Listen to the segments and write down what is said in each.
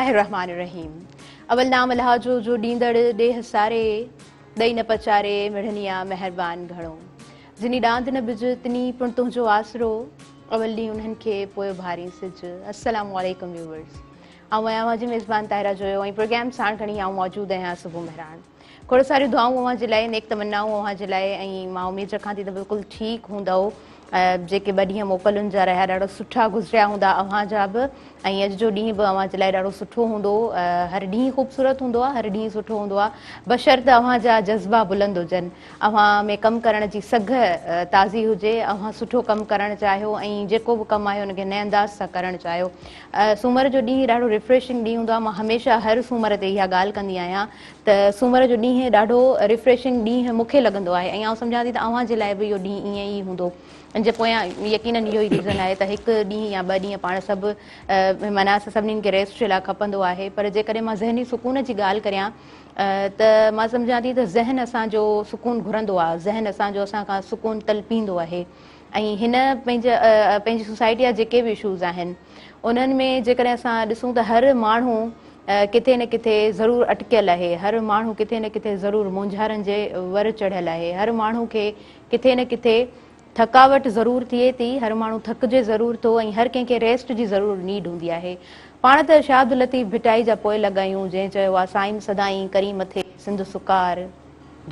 الله الرحمٰن الرحيم اول نام الله جو جو ڏيندڙ ڏيهه ساري ڏئي نه پچاري مڙني آ مهربان گهڻو جني ڏاند نه ٻج تني پڻ تنهنجو آسرو اول ڏينهن انهن کي پوء اڀارين سج السلام عليڪم ويورز آئون آهيان اوهان جي ميزبان طاهره جويو ۽ پروگرام ساڻ کڻي آئون موجود آهيان صبح مهراڻ کوڙ ساريون دعائون اوهان جي لاء نيڪ تمنائون اوهان جي لاء ۽ مان اميد رکان ٿي ته بلڪل ٺيڪ هوندؤ جيڪي ٻه ڏينهن موڪلن جا رهيا ڏاڍا سٺا گذريا هوندا اوهان جا به ۽ اڄ جو ڏينهن به اوهان جي لاء ڏاڍو سٺو هوندو هر ڏينهن خوبصورت هوندو آهي هر ڏينهن سٺو هوندو آهي بشرط اوهان جا جذبا بلند هجن اوهان ۾ ڪم ڪرڻ جي سگهه تازي هجي اوهان سٺو ڪم ڪرڻ چاهيو ۽ جيڪو به ڪم آهي ان کي نئين انداز سان ڪرڻ چاهيو سومر جو ڏينهن ڏاڍو ريفريشنگ ڏينهن هوندو آهي مان هميشه هر سومر تي اها ڳالهه ڪندي آهيان ته سومر جو ڏينهن ڏاڍو ريفريشنگ ڏينهن مون کي لڳندو آهي ۽ آئون سمجهان ٿي ته اوهان جي لاء به اهو ڏينهن ائين ئي هوندو ان جي پويان يقينن اهو ئي ريزن آهي ته هڪ ڏينهن يا ٻه ڏينهن پاڻ سڀ معنيٰ اسان سڀني کي ريسٽ جي لاء کپندو آهي پر جيڪڏهن مان ذهني سڪون جي ڳالهه ڪريان ته مان سمجهان ٿي ته ذهن اسان جو سڪون گهرندو آهي ذهن اسان جو اسان کان سڪون تلپيندو آهي ۽ هن پنهنجي پنهنجي سوسائٽي جا جيڪي به اشوز آهن انهن ۾ جيڪڏهن اسان ڏسون ته هر ماڻهو ڪٿي نه ڪٿي ضرور اٽڪيل آهي هر ماڻهو ڪٿي نه ڪٿي ضرور مونجهارن جي ور چڙهيل آهي هر ماڻهو کي ڪٿي نه ڪٿي ٿڪاوٽ ضرور ٿئي ٿي هر ماڻهو ٿڪجي ضرور ٿو ۽ هر ڪنهن کي ريسٽ جي ضرور نيڊ هوندي آهي پاڻ ته شاهه عبداللطيف ڀٽائي جا پوئلڳ آهيون جنهن چيو آهي سائين سدائين ڪرين مٿي سنڌ سڪار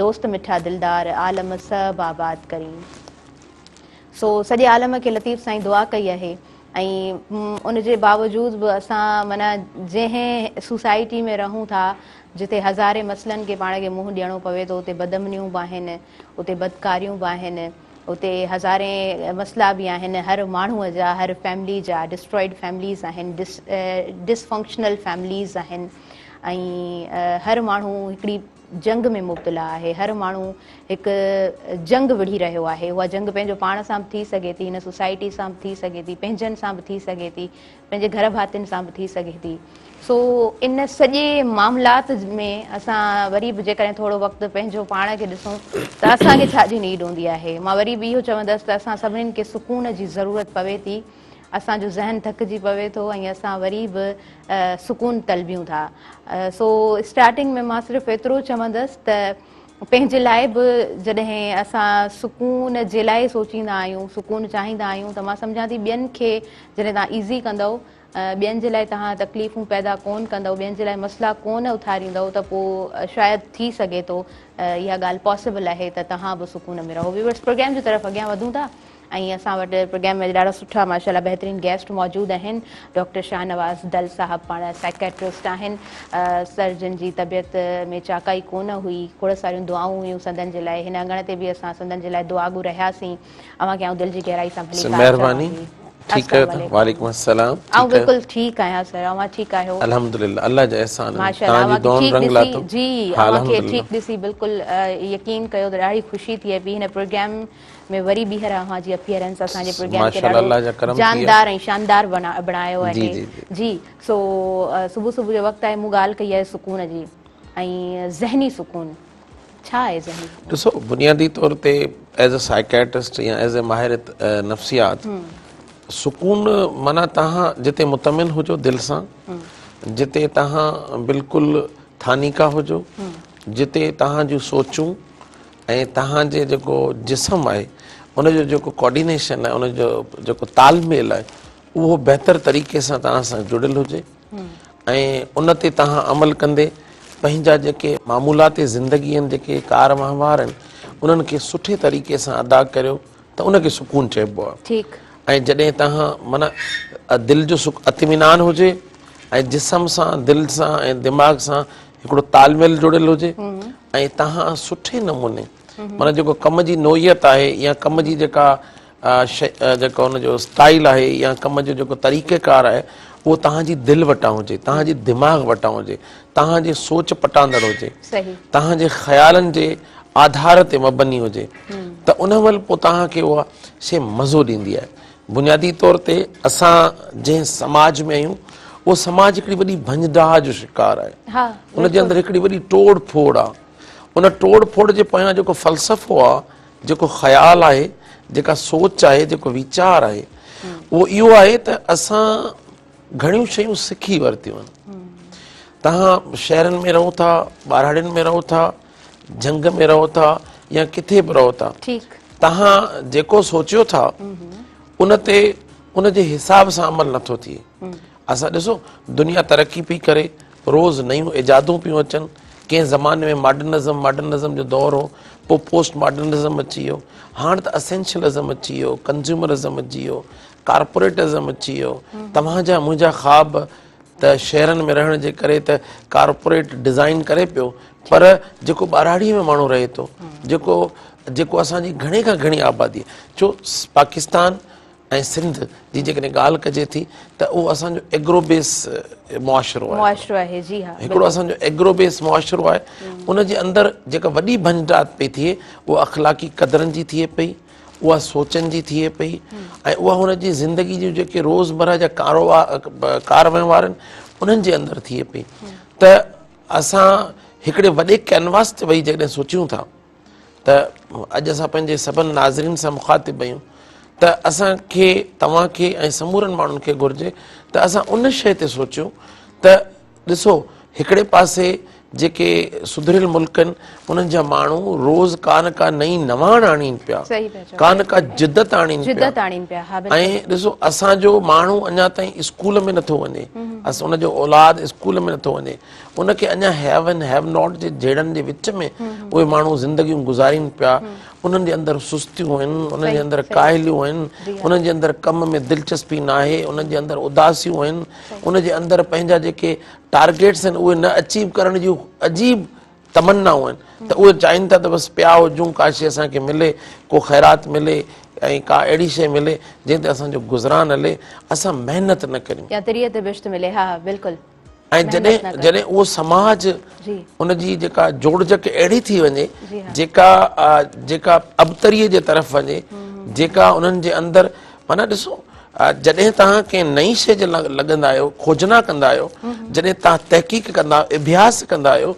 دوست مٺا دلدار عالم سڀ آباد ڪرين. سو سڄي عالم کي لطيف سائين دعا ڪئي آهي ۽ ان جي باوجود به اسان معنيٰ جنهن سوسائٽي ۾ رهون ٿا جتي هزارين مسئلن کي پاڻ کي منهن ڏيڻو پوي ٿو اتي بدامنيون به آهن اتي بدڪاريون به آهن اتي هزارين مسئلا به آهن هر ماڻهوء جا هر فيملي جا ڊسٽرائيڊ فيمليز آهن ڊس فنڪشنل فيمليز آهن ۽ هر ماڻهو هڪڙي جنگ ۾ مبتلا آهي، هر ماڻهو هڪ جنگ وڙهي رهيو آهي، اها جنگ پنهنجو پاڻ سان به ٿي سگهي ٿي، هن سوسائٽي سان به ٿي سگهي ٿي، پنهنجن سان به ٿي سگهي ٿي، پنهنجي گهر ڀاتين سان به ٿي سگهي ٿي. سو ان سڄي معاملات ۾ اسان وري به جيڪڏهن ٿورو وقت پنهنجو پاڻ کي ڏسون ته اسان کي ڇا جي نيڊ هوندي آهي. مان وري به اهو چوندس ته اسان سڀنين کي سڪون جي ضرورت پوي ٿي. اسان جو ذهن ٿڪجي پوي ٿو ۽ اسان وري به سڪون طلبيون ٿا. سو اسٽارٽنگ ۾ مان صرف ايترو چوندس ته پنهنجي لاء به جڏهن اسان سڪون جي لاء سوچيندا آهيون، سڪون چاهيندا آهيون ته مان سمجهان ٿي ٻين کي جڏهن توهان ايزي ڪندؤ، ٻين جي لاء توهان تڪليفون پيدا ڪون ڪندؤ، ٻين جي لاء مسئلا ڪون اٿاريندؤ ته پوء شايد ٿي سگهي ٿو اها ڳالهه پاسيبل آهي ته توهان به سڪون ۾ رهو. ويورس پروگرام جي طرف اڳيان وڌون ٿا. ۽ اسان وٽ پروگرام ۾ ڏاڍا سٺا ماشاءالله بهترين گيسٽ موجود آهن ڊاڪٽر شاهنواز دل صاحب پاڻ سائيڪيٽرسٽ آهن سر جن جي طبيعت ۾ چاڪائي ڪونه هئي کوڙ ساريون دعائون هيون سندن جي لاء هن اڱڻ تي به اسان سندن جي لاء دعاگو رهياسين اوهان کي آئون دل جي گهرائي سان ڀليڪار مهرباني ٺيڪ آهيو ته وعليڪم السلام آئون بلڪل ٺيڪ آهيان سر اوهان ٺيڪ آهيو الحمدلله الله جا احسان آهن توهان جي دعائن رنگ لاتو جي اوهان کي ٺيڪ ڏسي بلڪل يقين ڪيو ته ڏاڍي خوشي ٿئي پئي هن پروگرام ۾ وري ٻيهر اوهان جي اپيئرنس اسان جي پروگرام کي ڏاڍو جاندار ۽ شاندار بڻايو آهي جي سو صبح صبح جو وقت آهي مون ڳالهه ڪئي آهي سڪون جي ۽ ذهني سڪون ڇا آهي ذهني سڪون؟ ڏسو بنيادي طور تي ايز اي سائيڪيٽرسٽ يا ايز اي ماهر نفسيات سڪون معنيٰ توهان جتي مطمئن هجو دل سان جتي توهان بلڪل ٿانيڪا هجو جتي توهان جون سوچون ۽ توهان جي جيڪو جسم آهي ان جو جيڪو ڪوآرڊينيشن آهي ان جو جيڪو تال ميل آهي اهو بهتر طريقي سان توهان سان جڙيل هجي ۽ ان تي توهان عمل ڪندي پنهنجا جيڪي معمولات زندگي آهن جيڪي ڪار وهنوار آهن انهن کي سٺي طريقي سان ادا ڪريو ته ان کي سڪون چئبو آهي ٺيڪ ۽ جڏهن توهان معنيٰ دل جو سڪ اطمينان هجي ۽ جسم سان دل سان ۽ دماغ سان هڪڙو تال ميل جڙيل هجي ۽ توهان سٺي نموني معنيٰ جيڪو ڪم جي نوعيت آهي يا ڪم جي جيڪا جيڪو ان جو اسٽائل آهي يا ڪم جو جيڪو طريقه ڪار آهي اهو توهان جي دل وٽان هجي توهان جي دماغ وٽان هجي توهان جي سوچ پٽاندڙ هجي توهان جي خيالن جي آڌار تي مبني هجي ته ان مهل پوء توهان کي اها شي مزو ڏيندي آهي بنيادي طور تي اسان جنهن سماج ۾ آهيون اهو سماج هڪڙي وڏي ڀڃ ڊاهه جو شڪار آهي ان جي اندر هڪڙي وڏي ٽوڙ ڦوڙ آهي ان ٽوڙ ڦوڙ جي پويان جيڪو فلسفو آهي جيڪو خيال آهي جيڪا سوچ آهي جيڪو ويچار آهي اهو اهو آهي ته اسان گهڻيون شيون سکي ورتيون آهن. توهان شهرن ۾ رهو ٿا، ٻهراڙين ۾ رهو ٿا، جهنگ ۾ رهو ٿا يا ڪٿي به رهو ٿا، توهان جيڪو سوچيو ٿا ان تي ان جي حساب سان عمل نٿو ٿئي. اسان ڏسو دنيا ترقي پئي ڪري، روز نيون ايجادون پيون اچن. ڪنهن زماني ۾ ماڊرنزم ماڊرنزم جو دور هو، پوء پوسٽ ماڊرنزم اچي ويو، هاڻ ته اسينشلزم اچي ويو، ڪنزيومرزم اچي ويو، ڪارپوريٽزم اچي ويو. توهان جا منهنجا خواب ته شهرن ۾ رهڻ جي ڪري ته ڪارپوريٽ ڊزائين ڪري پيو، پر جيڪو ٻهراڙيء ۾ ماڻهو رهي ٿو، جيڪو جيڪو اسان جي گهڻي کان گهڻي آبادي، ڇو پاڪستان ۽ سنڌ جي جيڪڏهن ڳالهه ڪجي ٿي ته اهو اسان جو ايگرو بيس معاشرو آهي. معاشرو آهي جي ها. هڪڙو اسان جو ايگرو بيس معاشرو آهي، ان جي اندر جيڪا وڏي ڀڃ پئي ٿئي اها اخلاقي قدرن جي ٿئي پئي، اها سوچن جي ٿئي پئي ۽ اها هن جي زندگي جون جيڪي روزمره جا ڪار وهنوار آهن انهن جي اندر ٿئي پئي. ته اسان هڪڙي وڏي ڪينواس تي ويهي جيڪڏهن سوچيون ٿا ته اڄ اسان پنهنجي سڀن ناظرين سان مخاطب آهيون ته اسان کي توهان کي ۽ سمورن ماڻهن کي گهرجي ته اسان ان شيء تي سوچيون ته ڏسو هڪڙي پاسي جيڪي سڌريل ملڪ آهن انهن جا ماڻهو روز ڪا نه ڪا نئين نواڻ آڻين پيا، ڪا نه ڪا جدت آڻين پيا ۽ ڏسو اسان جو ماڻهو اڃا تائين اسڪول ۾ نٿو وڃي، ان جو اولاد اسڪول ۾ نٿو وڃي، ان کي اڃا have and have not جي جهيڙن جي وچ ۾ اهي ماڻهو زندگيون گذارين پيا. انهن جي اندر سستيون آهن، انهن جي اندر ڪاهليون آهن، انهن جي اندر ڪم ۾ دلچسپي ناهي، انهن جي اندر اداسيون آهن، ان جي اندر پنهنجا جيڪي ٽارگيٽس آهن اهي نه اچيو ڪرڻ جون عجيب تمنائون آهن ته اهي چاهين ٿا ته بس پيا هجون، ڪا شيء اسان کي ملي، ڪو خيرات ملي ۽ ڪا اهڙي شيء ملي جنهن تي اسان جو گذران هلي، اسان محنت نه ڪريون. يا تريء تي بهشت ملي. ها ها بلڪل. ۽ جڏهن جڏهن اهو سماج ان جي جيڪا جوڙجڪ اهڙي ٿي وڃي جيڪا جيڪا ابتريء جي طرف وڃي، جيڪا انهن جي اندر معنيٰ ڏسو جڏهن توهان ڪنهن نئين شيء جي لڳندا آهيو، کوجنا ڪندا آهيو، جڏهن توهان تحقيق ڪندا آهيو، اڀياس ڪندا آهيو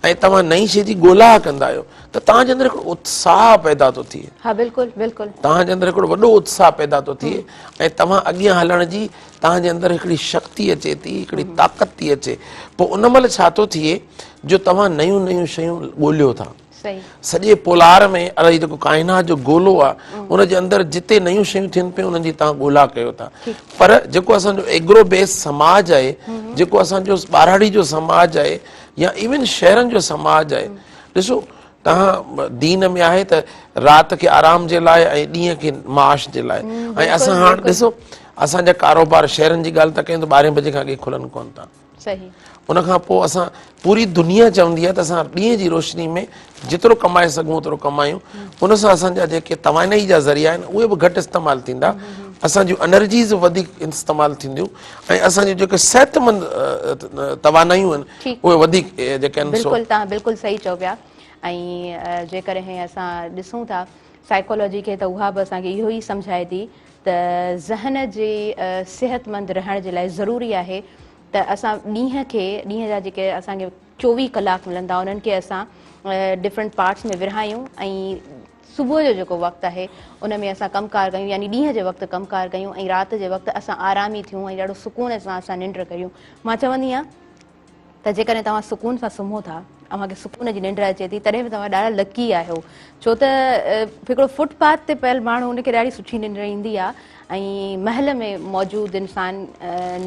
۽ توهان نئين شيء جي ڳولا ڪندا آهيو ته توهان جي اندر هڪڙو اتساهه پيدا ٿو ٿئي. ها بلڪل بلڪل. توهان جي اندر هڪڙو وڏو اتساهه پيدا ٿو ٿئي ۽ توهان اڳيان هلڻ جي توهان جي اندر هڪڙي شڪتي اچي ٿي، هڪڙي طاقت ٿي اچي. پوء ان مهل ڇا ٿو ٿئي جو توهان نيون نيون شيون ڳوليو ٿا. سڄي پولار ۾ الائي جيڪو ڪائنات جو گولو آ ان جي اندر جتي نيون شيون ٿين پيون انهن جي توهان ڳولا ڪيو ٿا. پر جيڪو اسان جو ايگرو بيس سماج آهي، جيڪو اسان جو ٻهراڙي جو سماج آهي يا ايون شهرن جو سماج آهي، ڏسو توهان دين ۾ آهي ته رات کي آرام جي لاء ۽ ڏينهن کي معاش جي لاء ۽ اسان هاڻ ڏسو اسان جا ڪاروبار شهرن جي ڳالهه ٿا ڪيون ته ٻارهين بجي کان اڳي کلن ڪون ٿا. ان کان پوء اسان پوري دنيا چوندي آهي ته اسان ڏينهن جي روشني ۾ جيترو ڪمائي سگهون اوترو ڪمايون. ان سان اسان جا جيڪي توانائي جا ذريعا آهن اهي به گهٽ استعمال ٿيندا، اسان جون انرجيز به وڌيڪ استعمال ٿينديون ۽ اسان جون جيڪي صحتمند توانائيون آهن اهي وڌيڪ جيڪي آهن سو. بلڪل توهان بلڪل صحيح چئو پيا ۽ جيڪڏهن اسان ڏسون ٿا سائيڪالاجي کي ته اها به اسان کي اهو ئي سمجهائي ٿي ته ذهن جي صحتمند رهڻ جي لاء ضروري آهي ته اسان ڏينهن کي ڏينهن جا جيڪي اسان کي 24 ڪلاڪ ملن ٿا انهن کي اسان ڊفرنٽ پارٽس ۾ ورهايون ۽ صبح جو جيڪو وقت آهي ان ۾ اسان ڪم ڪار ڪيون يعني ڏينهن جي وقت ڪم ڪار ڪيون ۽ رات جي وقت اسان آرامي ٿيون ۽ ڏاڍو سڪون سان اسان ننڊ ڪريون. مان چوندي آهيان ته جيڪڏهن توهان سڪون سان سمهو ٿا، اوهان کي سڪون جي ننڊ اچي ٿي، تڏهن به توهان ڏاڍا لڪي آهيو، ڇو ته هڪڙو فٽ پاٿ تي پيل ماڻهو ان کي ڏاڍي سٺي ننڊ ايندي آهي ۽ محل ۾ موجود انسان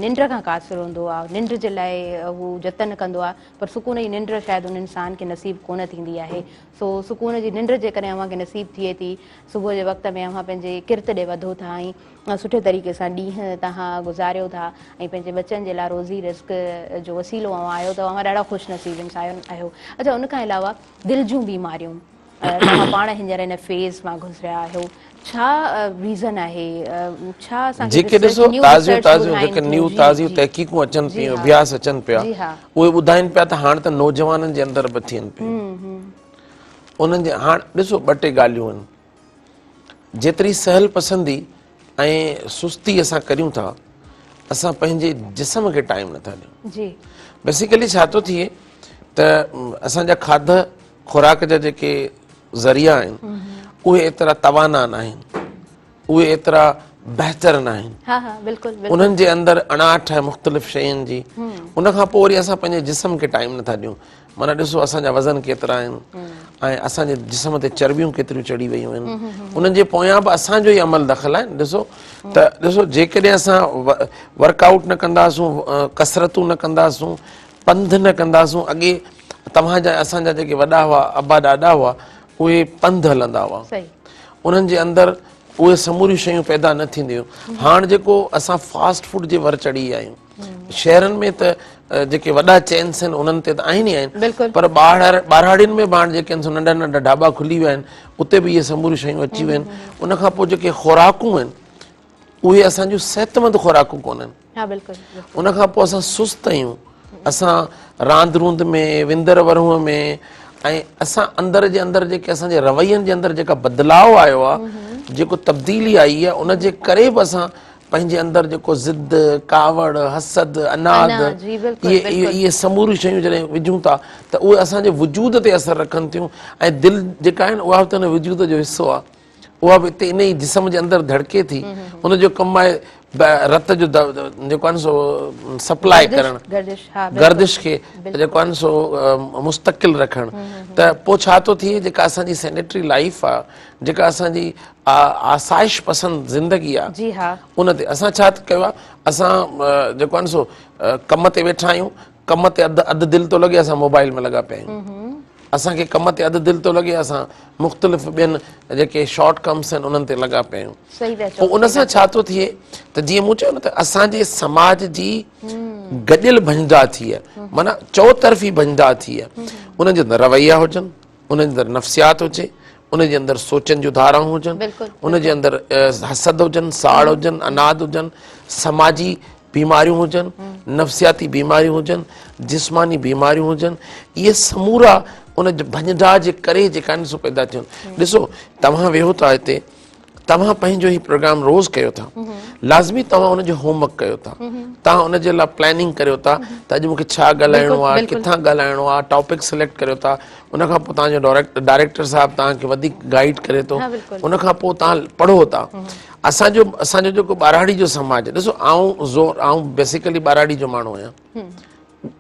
ننڊ کان قاصر هوندو آهي، ننڊ جي لاء هو جتن ڪندو آهي، پر سڪون جي ننڊ شايد ان انسان کي نصيب ڪونه ٿيندي آهي. سو سڪون جي ننڊ جيڪڏهن اوهان کي نصيب ٿئي ٿي، صبح جي وقت ۾ اوهان پنهنجي ڪرت ڏي وڌو ٿا ۽ سٺي طريقي سان ڏينهن توهان گذاريو ٿا ۽ پنهنجي ٻچن جي لاء روزي رزق جو وسيلو اوهان آهيو ته اوهان ڏاڍا خوش نصيب انسان آهيو. اڇا ان کان علاوه دل جون بيماريون توهان پاڻ هينئر ان فيز مان گذريا آهيو، ڇا ريزن آهي، ڇا اسان کي جيڪي ڏسو تازيون تازيون جيڪي نيو تازيون تحقيقون اچن پيون، اڀياس اچن پيا، اهي ٻڌائين پيا ته هاڻ ته نوجوانن جي اندر به ٿين پيون. انهن جي هاڻ ڏسو ٻه ٽي ڳالهيون آهن. جيتري سهل پسندي ۽ سستي اسان ڪريون ٿا، اسان پنهنجي جسم کي ٽائيم نٿا ڏيون. بيسيڪلي ڇا ٿو ٿئي ته اسان جا کاڌ خوراڪ جا جيڪي ذريعا آهن اهي ايترا توانا ناهن، اهي ايترا بهتر ناهن. ها ها بلڪل بلڪل. انهن جي اندر اڻاٺ آهي مختلف شين جي. ان کان پوء وري اسان پنهنجي جسم کي ٽائيم نٿا ڏيون. معنيٰ ڏسو اسان جا وزن ڪيترا آهن ۽ اسان جي جسم تي چرٻيون ڪيتريون چڙهي ويون آهن. انهن جي پويان به اسان جو ئي عمل دخل آهي. ڏسو ته ڏسو جيڪڏهن اسان ورڪ آئوٽ نه ڪنداسون، ڪسرتون نه ڪنداسون، پنڌ نه ڪنداسون، اڳي توهان جا اسان جا جيڪي وڏا هئا، ابا ڏاڏا هئا، اهي پنڌ هلندا هئا. انهن جي اندر اهي سموريون شيون پيدا نه ٿينديون هيون. هاڻ جيڪو اسان فاسٽ فوڊ جي ور چڙهي ويا آهيون. شهرن ۾ ته جيڪي وڏا چينس آهن انهن تي ته آهن ئي آهن پر ٻهراڙين ۾ به هاڻ جيڪي آهن سو ننڍا ننڍا ڍاٻا کلي ويا آهن اتي به اهي سموريون شيون اچي ويون آهن. ان کان پوء جيڪي خوراڪون آهن اهي اسان جون صحتمند خوراڪون ڪونهن. ها بلڪل ان کان پوء اسان سست آهيون اسان راند روند ۾ وندر ورهونء ۾ ۽ اسان اندر جي اندر جيڪي اسان جي روين جي اندر جيڪا بدلاء آيو آهي جيڪو تبديلي آئي آهي ان جي ڪري به اسان پنهنجي اندر جيڪو ضد ڪاوڙ حسد عناد اهي اهي سموريون شيون جڏهن وجهون ٿا ته اهي اسان جي وجود تي اثر رکن ٿيون ۽ دل جيڪا آهي نه اها به ته ان وجود جو حصو آهي اها به اتي ان ئي جسم جي اندر ڌڙڪي ٿي ان جو ڪم آهي رت جو جيڪو آهي سو سپلاء ڪرڻ گردش کي جيڪو آهي سو مستقل رکڻ ته پوء ڇا ٿو ٿئي جيڪا اسان جي سينيٽري لائف آهي جيڪا اسان جي آسائش پسند زندگي آهي ان تي اسان ڇا ڪيو آهي اسان جيڪو آهي سو ڪم تي ويٺا آهيون ڪم تي اڌ اڌ دل ٿو لڳي اسان موبائل ۾ لڳا پيا آهيون اسان کي ڪم تي اڌ دل ٿو لڳي اسان مختلف ٻين جيڪي شارٽ ڪمس آهن انهن تي لڳا پيا آهيون پوء ان سان ڇا ٿو ٿئي ته جيئن مون چيو نه ته اسان جي سماج جي گڏيل ڀڃڊاهه ٿي آهي معنيٰ چوطرفي ڀڃڊاهه ٿي آهي انهن جي اندر رويا هجن انهن جي اندر نفسيات هجي ان جي اندر سوچن جون ڌارائون هجن ان جي اندر حسد هجن ساڙ هجن عناد هجن سماجي بيماريون هجن، نفسياتي بيماريون هجن، جسماني بيماريون هجن، اهي سمورا ان ڀڃ ڊاهه جي ڪري جيڪا آهن سو پيدا ٿيون. ڏسو توهان ويهو ٿا هتي، توهان پنهنجو هي پروگرام روز ڪيو ٿا، لازمي توهان ان جو هوم ورڪ ڪيو ٿا، توهان ان جي لاء پلاننگ ڪريو ٿا ته اڄ مونکي ڇا ڳالهائڻو آهي، ڪٿان ڳالهائڻو آهي، ٽاپڪ سليڪٽ ڪريو ٿا، ان کان پوء توهان جو ڊائريڪٽر صاحب توهان کي وڌيڪ گائيڊ ڪري ٿو، ان کان پوء توهان پڙهو ٿا. اسان جو اسان جو جيڪو ٻهراڙي جو سماج ڏسو آئون زور آئون بيسيڪلي ٻهراڙي جو ماڻهو آهيان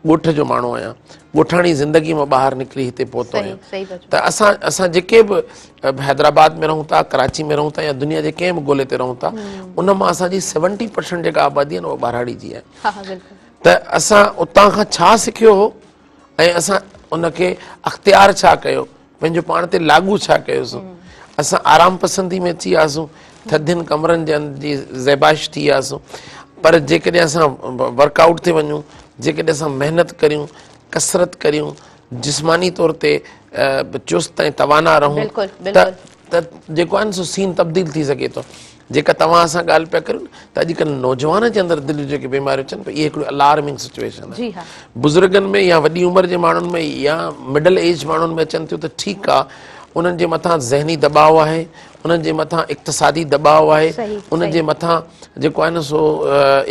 ڳوٺ جو ماڻهو آهيان ڳوٺاڻي زندگي مان ٻاهر نڪري هتي پهتو آهيان ته اسان اسان جيڪي به حيدرآباد ۾ رهون ٿا ڪراچي ۾ رهون ٿا يا دنيا جي ڪنهن به گولي تي رهون ٿا ان مان اسان جي 70% جيڪا آبادي آهي نه اها ٻهراڙي جي آهي ته اسان اتان کان ڇا سکيو هو ۽ اسان ان کي اختيار ڇا ڪيو پنهنجو پاڻ تي لاڳو ڇا ڪيوسون؟ اسان آرام پسندي ۾ اچي وياسون، ٿڌين ڪمرن جي جي زيبائش ٿي وياسون، پر جيڪڏهن اسان ورڪ آئوٽ تي وڃون، جيڪڏهن اسان محنت ڪريون، ڪسرت ڪريون، جسماني طور تي چست ۽ توانا رهون ته ته جيڪو آهي نه سو سين تبديل ٿي سگهي ٿو. جيڪا توهان سان ڳالهه پيا ڪريو نه ته اڄڪلهه نوجوان جي اندر دل جون جيڪي بيماريون اچن پيون اهي هڪڙي الارمنگ سچويشن آهي. بزرگن ۾ يا وڏي عمر جي ماڻهن ۾ يا مڊل ايج ماڻهن ۾ اچن ٿيون ته ٺيڪ آهي انهن جي مٿان ذهني دٻاء آهي انهن جي مٿان اقتصادي دٻاء آهي انهن جي مٿان جيڪو آهي نه سو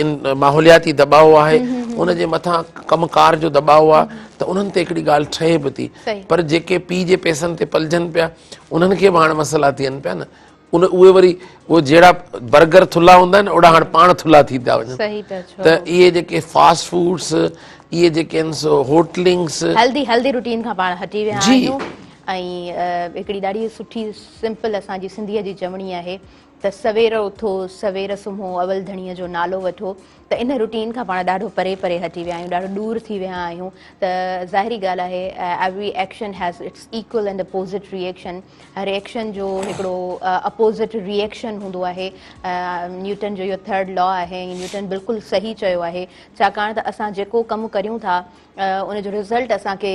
ان ماحولياتي دٻاء آهي ان جي مٿان ڪم ڪار جو دٻاء آهي ته انهن تي هڪڙي ڳالهه ٺهي به ٿي پر جيڪي پيء جي پئسن تي پلجن پيا انهن کي به هاڻ مسئلا ٿين پيا نه ان اهي وري اهي جهڙا برگر ٿلها هوندا آهن اوڙا هاڻ پاڻ ٿلها ٿي ٿا وڃن صحيح پيا چئو ته اهي جيڪي فاسٽ فوڊس اهي جيڪي آهن سو هوٽلنگس هيلدي هيلدي روٽين کان پاڻ هٽي ويا آهيون ۽ هڪڙي ڏاڍي سٺي سمپل اسان جي سنڌيء جي چوڻي آهي ته سوير اٿو سوير سمهو اول ڌڻيء جو نالو وٺو ته ان روٽين کان پاڻ ڏاڍو پري پري هٽي ويا آهيون ڏاڍو ڏور ٿي ويا آهيون ته ظاهري ڳالهه آهي every action has its equal and opposite reaction هر ايڪشن جو هڪڙو اپوزٽ ري ايڪشن هوندو آهي نيوٽن جو اهو ٿرڊ لا آهي ۽ نيوٽن بلڪل صحيح چيو آهي ڇاڪاڻ ته اسان جيڪو ڪم ڪريون ٿا ان جو رزلٽ اسان کي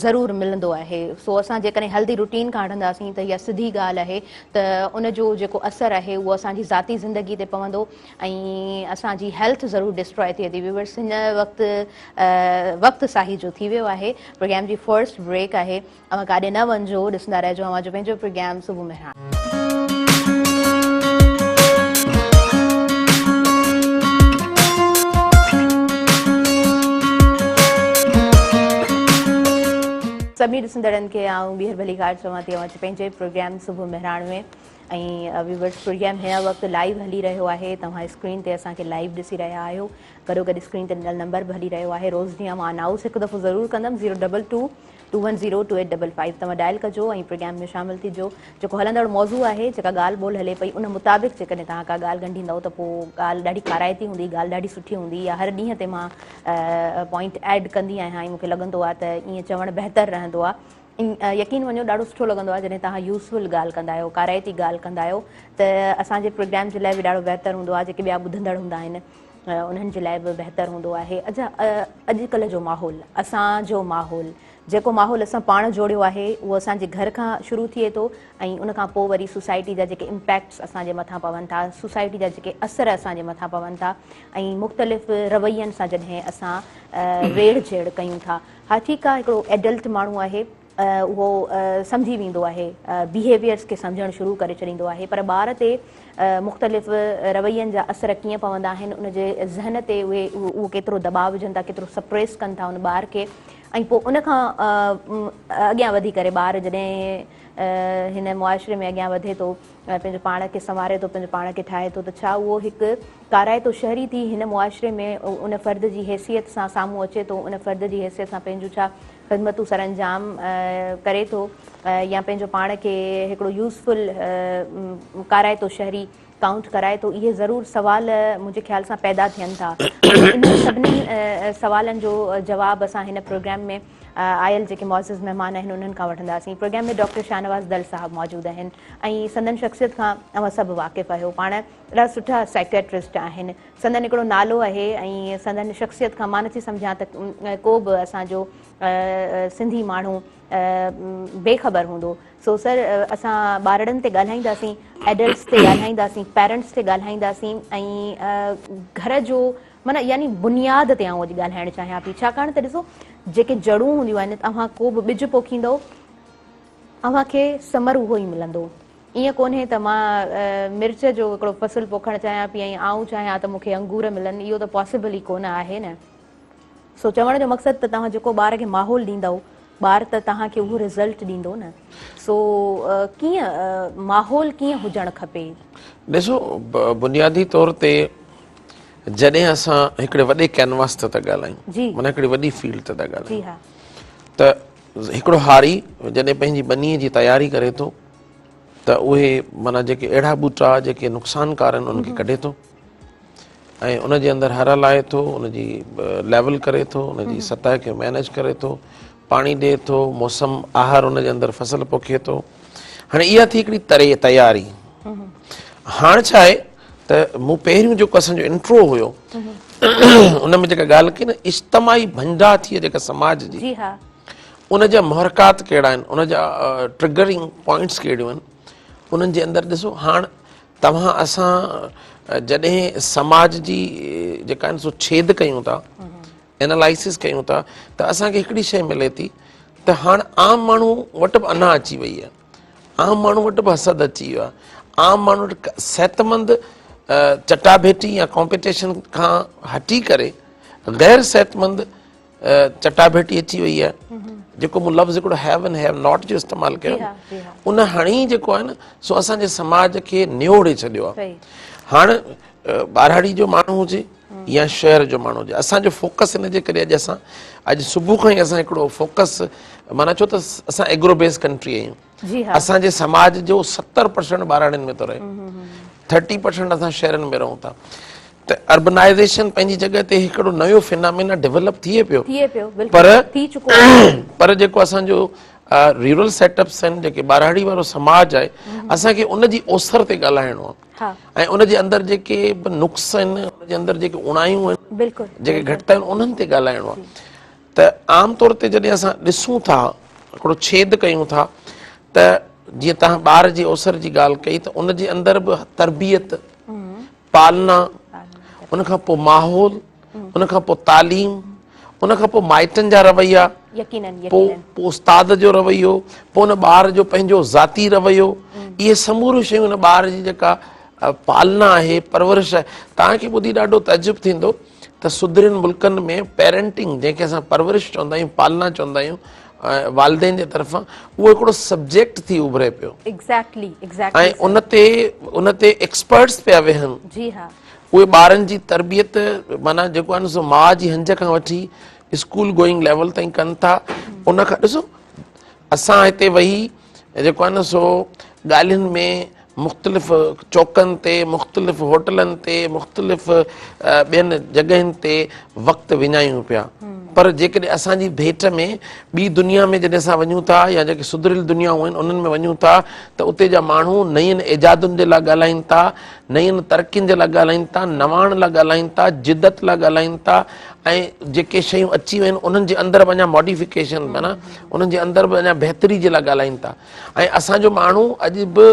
ضرور ملندو آهي سو اسان جيڪڏهن هيلدي روٽين کان هٽنداسين ته اها سڌي ڳالهه آهي ته ان جو جيڪو اثر آهي اهو اسان جي ذاتي زندگي تي پوندو ۽ اسان جي هيلٿ ضرور ڊسٽرائي ٿئي ٿي ويورس هن وقت وقت ساهي جو ٿي ويو آهي پروگرام جي فرسٽ بريڪ آهي اوهان ڪاڏي نه وڃجو ڏسندا رهجو اوهان جو پنهنجو پروگرام صبح مهراڻ. سڀني ڏسندڙن کي آئون ٻيهر ڀليڪار چوان ٿي اوهان جي پنهنجي پروگرام صبح مهراڻ ۾. ۽ ويورز پروگرام هن وقت لائيو هلي رهيو آهي توهان اسڪرين تي اسان کي لائيو ڏسي رهيا آهيو گڏوگڏ اسڪرين تي ڏنل نمبر به هلي رهيو آهي روز جيان مان انائوس هڪ دفعو ضرور ڪندم zero double two two one zero two eight double five توهان ڊائل ڪجو ۽ پروگرام ۾ شامل ٿيجو جيڪو هلندڙ موضوع آهي جيڪا ڳالهه ٻولهه هلي پئي ان مطابق جيڪڏهن توهان ڪا ڳالهه ڳنڍيندؤ ته پوء ڳالهه ڏاڍي ڪارائتي هوندي ڳالهه ڏاڍي سٺي هوندي يا هر ڏينهن تي مان پوائنٽ ايڊ ڪندي آهيان ۽ مون کي لڳندو آهي ته ائين چوڻ بهتر رهندو آهي يقين مڃو ڏاڍو سٺو لڳندو آهي جڏهن توهان يوزفل ڳالهه ڪندا آهيو ڪارائتي ڳالهه ڪندا آهيو ته اسان جي پروگرام جي لاء به ڏاڍو بهتر هوندو آهي جيڪي ٻيا ٻڌندڙ هوندا آهن انهن جي لاء به بهتر هوندو آهي اڇا اڄڪلهه جو ماحول اسان جو ماحول جيڪو ماحول اسان پاڻ جوڙيو آهي اهو اسان جي گهر کان شروع ٿئي ٿو ۽ ان کان پوء وري سوسائٽي جا جيڪي امپيڪٽس اسان جي مٿان پون ٿا سوسائٽي جا جيڪي اثر اسان جي مٿان پون ٿا ۽ مختلف روين سان جڏهن اسان ويڙهه جهيڙ ڪيون ٿا ها ٺيڪ آ هڪڙو ايڊلٽ ماڻهو آهي اهو سمجهي ويندو آهي بيهيويئرس کي سمجهڻ شروع ڪري ڇڏيندو آهي پر ٻار تي مختلف روين جا اثر ڪيئن پوندا آهن ان جي ذهن تي اهي اهو ڪيترو دٻاء وجهن ٿا ڪيترو سپريس ڪن ٿا ان ٻار کي ۽ پوء ان کان اڳيان وڌي ڪري ٻار جڏهن هن معاشري ۾ اڳيان وڌي ٿو پنهنجو پاڻ کي سنواري ٿو پنهنجو پاڻ کي ٺاهي ٿو ته ڇا اهو هڪ ڪارائتو شهري ٿي هن معاشري ۾ ان فرد جي حيثيت سان سامهون اچي ٿو ان فرد جي حيثيت سان پنهنجون ڇا خدمتون سرانجام ڪري ٿو يا پنهنجو پاڻ کي هڪڙو يوزفل ڪارائتو شهري ڪائونٽ ڪرائي ٿو اهي ضرور سوال منهنجي خيال سان پيدا ٿين ٿا انهن سڀني سوالن جو جواب اسان هن پروگرام ۾ آيل جيڪي معزز مهمان آهن انهن کان وٺنداسين پروگرام ۾ ڊاڪٽر شاهنواز دل صاحب موجود آهن ۽ سندن شخصيت کان اوهان سڀ واقف آهيو پاڻ ڏاڍا سٺا سائيڪيٽرسٽ آهن سندن هڪڙو نالو آهي ۽ سندن شخصيت کان مان نٿي سمجهان ته ڪو به اسان جو سنڌي ماڻهو بي خبر هوندو سو سر اسان ٻارڙن تي ڳالهائينداسين ايڊلٽس تي ڳالهائينداسين پيرنٽس تي ڳالهائينداسين ۽ گهر جو معنيٰ يعني بنياد تي آئون اڄ ڳالهائڻ چاهيان پئي ڇاڪاڻ ته ڏسو جيڪي جڙون هونديون آهن اوهان ڪو به ٻج پوکيندو اوهان کي ثمر اهو ئي ملندو. ائين ڪونهي ته مان مرچ جو هڪڙو فصل پوکڻ چاهيان پئي ۽ آئون چاهيان ته مون کي انگور ملن، اهو ته پاسيبل ئي ڪونه آهي نه. سو چوڻ جو مقصد ته توهان جيڪو ٻار کي ماحول ڏيندؤ، ٻار ته توهان کي اهو رزلٽ ڏيندو نه. سو ڪيئن ماحول ڪيئن هجڻ کپي؟ ڏسو بنيادي طور تي جڏهن اسان هڪڙي وڏي ڪينواس تي ٿا ڳالهايون، معنيٰ هڪڙي وڏي فيلڊ تي ٿا ڳالهايون ته هڪڙو هاري جڏهن پنهنجي ٻنيء جي تياري ڪري ٿو ته اهي معنيٰ جيڪي اهڙا ٻوٽا جيڪي نقصانڪار آهن انهن کي ڪڍي ٿو ۽ ان جي اندر هر لائي ٿو ان جي ليول ڪري ٿو ان جي سطح کي مينيج ڪري ٿو پاڻي ڏئي ٿو موسم آهر ان جي اندر فصل پوکي ٿو هاڻي اها ٿي هڪڙي تري تياري هاڻ ڇا آهي ته مون پهريون جيڪو اسان جو انٽرو هيو ان ۾ جيڪا ڳالهه ڪئي نه اجتماعي ڀنڊا ٿي جيڪا سماج جي جي ها ان جا محرڪات ڪهڙا آهن ان جا ٽرگرنگ پوائنٽس ڪهڙيون آهن انهن جي اندر ڏسو هاڻ توهان اسان جڏهن سماج جي جيڪا آهن سو ڇيد ڪيون ٿا انالائسس ڪيون ٿا ته اسان کي هڪڙي شيء ملي ٿي ته هاڻ عام ماڻهو وٽ به انا اچي وئي آهي عام ماڻهو وٽ به حسد اچي ويو آهي عام ماڻهو وٽ صحتمند چٽاڀيٽي يا ڪامپيٽيشن کان هٽي ڪري غير صحتمند چٽاڀيٽي اچي وئي آهي جيڪو مون لفظ هڪڙو have and have not جو استعمال ڪيو ان هڻي جيڪو آهي نه سو اسان جي سماج کي نيوڙي ڇڏيو آهي هاڻ ٻهراڙي جو ماڻهو هجي يا شهر جو ماڻهو هجي اسان جو فوڪس ان جي ڪري اڄ اسان اڄ صبح کان ئي اسان هڪڙو فوڪس معنيٰ ڇو ته اسان ايگرو بيس ڪنٽري آهيون جي ها اسان جي سماج جو 70% ٻهراڙين ۾ ٿو رهي 30% اسان شهرن ۾ رهون ٿا ته اربنائيزيشن پنهنجي جڳهه تي هڪڙو نيو فينامينا ڊيولپ ٿئي پيو ٿئي پيو بلڪل پر ٿي چڪو آهي پر جيڪو اسان جو رورل سيٽ اپس آهن جيڪي ٻهراڙي وارو سماج آهي اسان کي ان جي اوسر تي ڳالهائڻو آهي ۽ ان جي اندر جيڪي به نقص آهن ان جي اندر جيڪي اوڻايون آهن بلڪل جيڪي گهٽتايون آهن انهن تي ڳالهائڻو آهي ته عام طور تي جڏهن اسان ڏسون ٿا هڪڙو ڇيد ڪيون ٿا ته جيئن توهان ٻار جي اوسر جي ڳالهه ڪئي ته ان جي اندر به تربيت پالنا ان کان پوء ماحول ان کان پوء تعليم ان کان پوء مائٽن جا رويا پوء استاد جو رويو پوء ان ٻار جو پنهنجو ذاتي رويو اهي سموريون شيون ان ٻار جي جيڪا پالنا آهي پرورش آهي توهان کي ٻڌي ڏاڍو تعجب ٿيندو ته سڌرين ملڪن ۾ پيرنٽنگ جنهن کي اسان پرورش چوندا آهيون پالنا چوندا آهيون والدين جي طرفان اهو هڪڙو سبجيڪٽ ٿي اڀري پيو. ايگزيڪٽلي ايگزيڪٽلي ۽ ان تي ان تي ايڪسپرٽس پيا ويهن. جي ها. اهي ٻارن جي تربيت معنيٰ جيڪو آهي نه سو ماء جي هنج کان وٺي اسڪول گوئنگ ليول تائين ڪن ٿا. ان کان ڏسو اسان هتي ويهي جيڪو آهي نه سو ڳالهين ۾ مختلف چوڪن تي، مختلف هوٽلن تي، مختلف ٻين جڳهين تي وقت وڃايون پيا پر جيڪڏهن اسان جي ڀيٽ ۾ ٻي دنيا ۾ جڏهن اسان وڃون ٿا يا جيڪي سڌريل دنيائون آهن انهن ۾ وڃون ٿا ته اتي جا ماڻهو نين ايجادن جي لاء ڳالهائين ٿا، نين ترقين جي لاء ڳالهائين ٿا، نواڻ لاء ڳالهائين ٿا، جدت لاء ڳالهائين ٿا ۽ جيڪي شيون اچي ويون آهن انهن جي اندر به اڃا ماڊيفڪيشن معنيٰ انهن جي اندر به اڃا بهتري جي لاء ڳالهائين ٿا. ۽ اسان جو ماڻهو اڄ به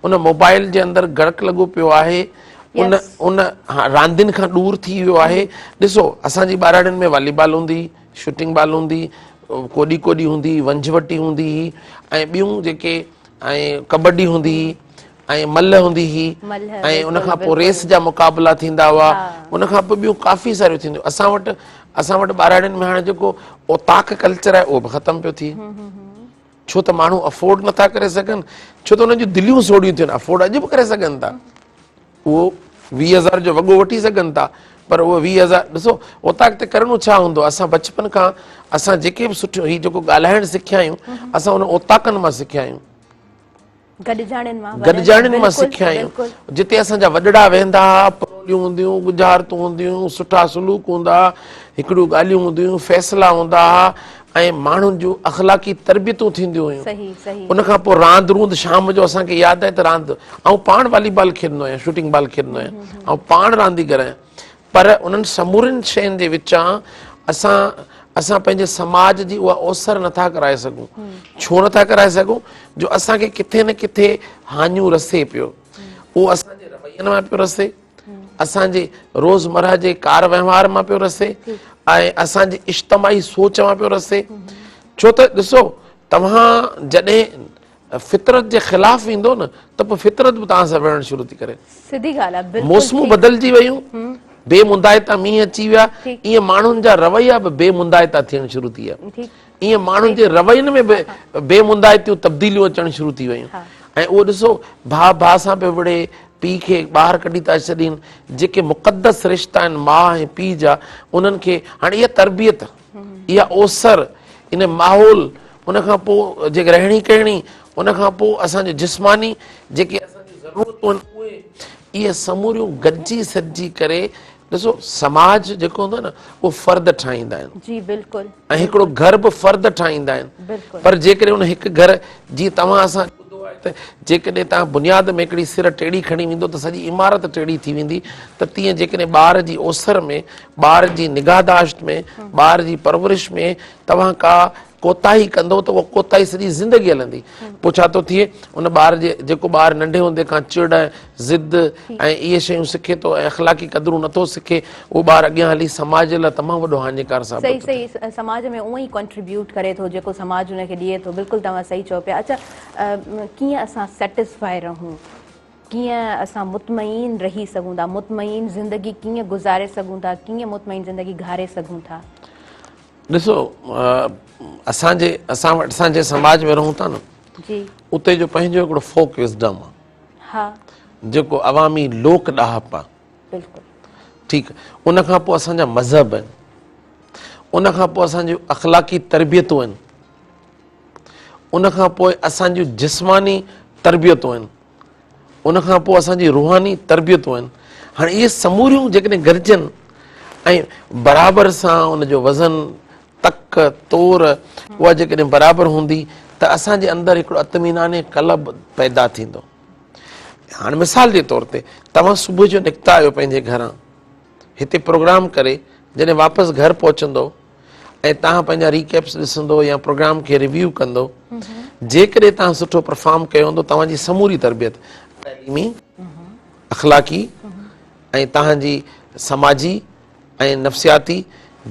ان موبائل جي اندر غرق لڳو پيو آهي ان ان راندين کان ڏور ٿي ويو آهي ڏسو اسان جي ٻهراڙين ۾ والي بال هوندي شوٽنگ بال هوندي ڪوڏي ڪوڏي هوندي ونجهه وٽي هوندي هئي ۽ ٻيون جيڪي ۽ ڪبڊي هوندي هئي ۽ ملهه هوندي هئي ۽ ان کان پوء ريس جا مقابلا ٿيندا هئا ان کان پوء ٻيون ڪافي ساريون ٿينديون اسان وٽ اسان وٽ ٻهراڙين ۾ هاڻي جيڪو اوطاق ڪلچر آهي اهو به ختم پيو ٿئي ڇو ته ماڻهو افورڊ نٿا ڪري سگهن ڇو ته انهن جون دليون سوڙهيون ٿيون افورڊ اڄ به ڪري سگهن ٿا اهو 20 هزار جو وڳو وٺي سگهن ٿا پر اهو 20 هزار ڏسو اوطاق تي ڪرڻو ڇا هوندو اسان بچپن کان اسان جيڪي به سٺيون هي جيڪو ڳالهائڻ سکيا آهيون اسان ان اوطاقن مان سکيا آهيون گڏجاڻين مان گڏجاڻين مان سکيا آهيون جتي اسان جا وڏڙا ويهندا هئا پروليون هونديون ڳجهارتون هونديون سٺا سلوڪ هوندا هئا هڪڙيون ڳالهيون هونديون هيون فيصلا هوندا هئا ۽ ماڻهن جون اخلاقي تربيتون ٿينديون هيون صحيح صحيح ان کان پوء راند روند شام جو اسان کي ياد آهي ته راند آئون پاڻ والي بال کيڏندو آهيان شوٽنگ بال کيڏندو آهيان آئون پاڻ رانديگر آهيان پر انهن سمورين شين جي وچان اسان اسان پنهنجي سماج جي اها اوسر نٿا ڪرائي سگهون. ڇو نٿا ڪرائي سگهون؟ جو اسان کي ڪٿي نه ڪٿي هاڃون رسي پيو. اهو اسان جي روين مان پيو رسي، اسان جي روزمرهه جي ڪار وهنوار مان پيو رسي ۽ اسان جي اجتماعي سوچ مان پيو رسي. ڇو ته ڏسو توهان جڏهن فطرت جي خلاف ويندو نه ته پوء فطرت به توهان سان وڙهڻ شروع ٿي ڪري. سڌي ڳالهه آهي بلڪل. موسمون بدلجي ويون، بي مندائتا مينهن اچي ويا، ائين ماڻهن جا رويا به بي مندائتا ٿيڻ شروع ٿي ويا. ائين ماڻهن جي روين ۾ به بي مندائتيون تبديليون اچڻ شروع ٿي ويون. ۽ اهو ڏسو ڀاء ڀاء سان پيو وڙهي، پيء کي ٻاهر ڪڍي ٿا ڇڏين، جيڪي مقدس رشتا آهن ماء ۽ پيء جا انهن کي هاڻي اها تربيت اها اوسر، ان ماحول، ان کان پوء جيڪي رهڻي ڪهڻي، ان کان پوء اسان جو جسماني جيڪي اسان جون ضرورتون آهن اهي، اهي سموريون گڏجي سڏجي ڪري ڏسو سماج جيڪو هوندو آهي نه اهو فرد ٺاهيندا آهن. جي بلڪل. ۽ هڪڙو گهر به فرد ٺاهيندا آهن. بلڪل. پر جيڪڏهن ان هڪ گهر جيئن توهان اسان ٻڌو آهي ته جيڪڏهن توهان بنياد ۾ هڪڙي سر ٽيڙي کڻي ويندو ته سڄي عمارت ٽيڙي ٿي ويندي ته تيئن جيڪڏهن ٻار جي اوسر ۾ ٻار جي نگهداشت ۾ ٻار جي پرورش ۾ توهان ڪا ڪوتاهي ڪندو ته اها ڪوتاهي سڄي زندگي هلندي. پوء ڇا ٿو ٿئي ان ٻار جي جيڪو ٻار ننڍي هوندي کان چڙ ۽ ضد ۽ اهي شيون سکي ٿو ۽ اخلاقي قدرون نٿو سکي اهو ٻار اڳيان هلي سماج لاء تمام وڏو هاڃيڪار ثابت صحيح ٿو ٿئي. صحيح سماج ۾ اونئن ئي ڪنٽريبيوٽ ڪري ٿو جيڪو سماج ان کي ڏئي ٿو بلڪل توهان صحيح چئو پيا اڇا ڪيئن اسان سيٽسفائي رهون ڪيئن اسان مطمئن رهي سگهون ٿا مطمئن زندگي ڪيئن گذاري سگهون ٿا ڪيئن مطمئن زندگي گهاري سگهون ٿا. ڏسو اسان جي اسان وٽ اسان جي سماج ۾ رهون ٿا نه جي اتي جو پنهنجو هڪڙو فوڪ وزڊم آ ها جيڪو عوامي لوڪ ڏاهپ آ بلڪل ٺيڪ ان کان پوء اسان جا مذهب آهن ان کان پوء اسان جون اخلاقي تربيتون آهن ان کان پوء اسان جون جسماني تربيتون آهن ان کان پوء اسان جي روحاني تربيتون آهن. هاڻي اهي سموريون جيڪڏهن گڏجن ۽ برابر سان ان جو وزن، تڪ، تور اها جيڪڏهن برابر هوندي ته اسان جي اندر هڪڙو اطمينان قلب پيدا ٿيندو. هاڻي مثال جي طور تي توهان صبح جو نڪتا آهيو پنهنجي گهران هتي پروگرام ڪري جڏهن واپس گهر پهچندو ۽ توهان پنهنجا ريڪيپس ڏسندو يا پروگرام کي ريويو ڪندو جيڪڏهن توهان سٺو پرفارم ڪيو هوندو توهان جي سموري تربيت تعليمي اخلاقي ۽ توهان جي سماجي ۽ نفسياتي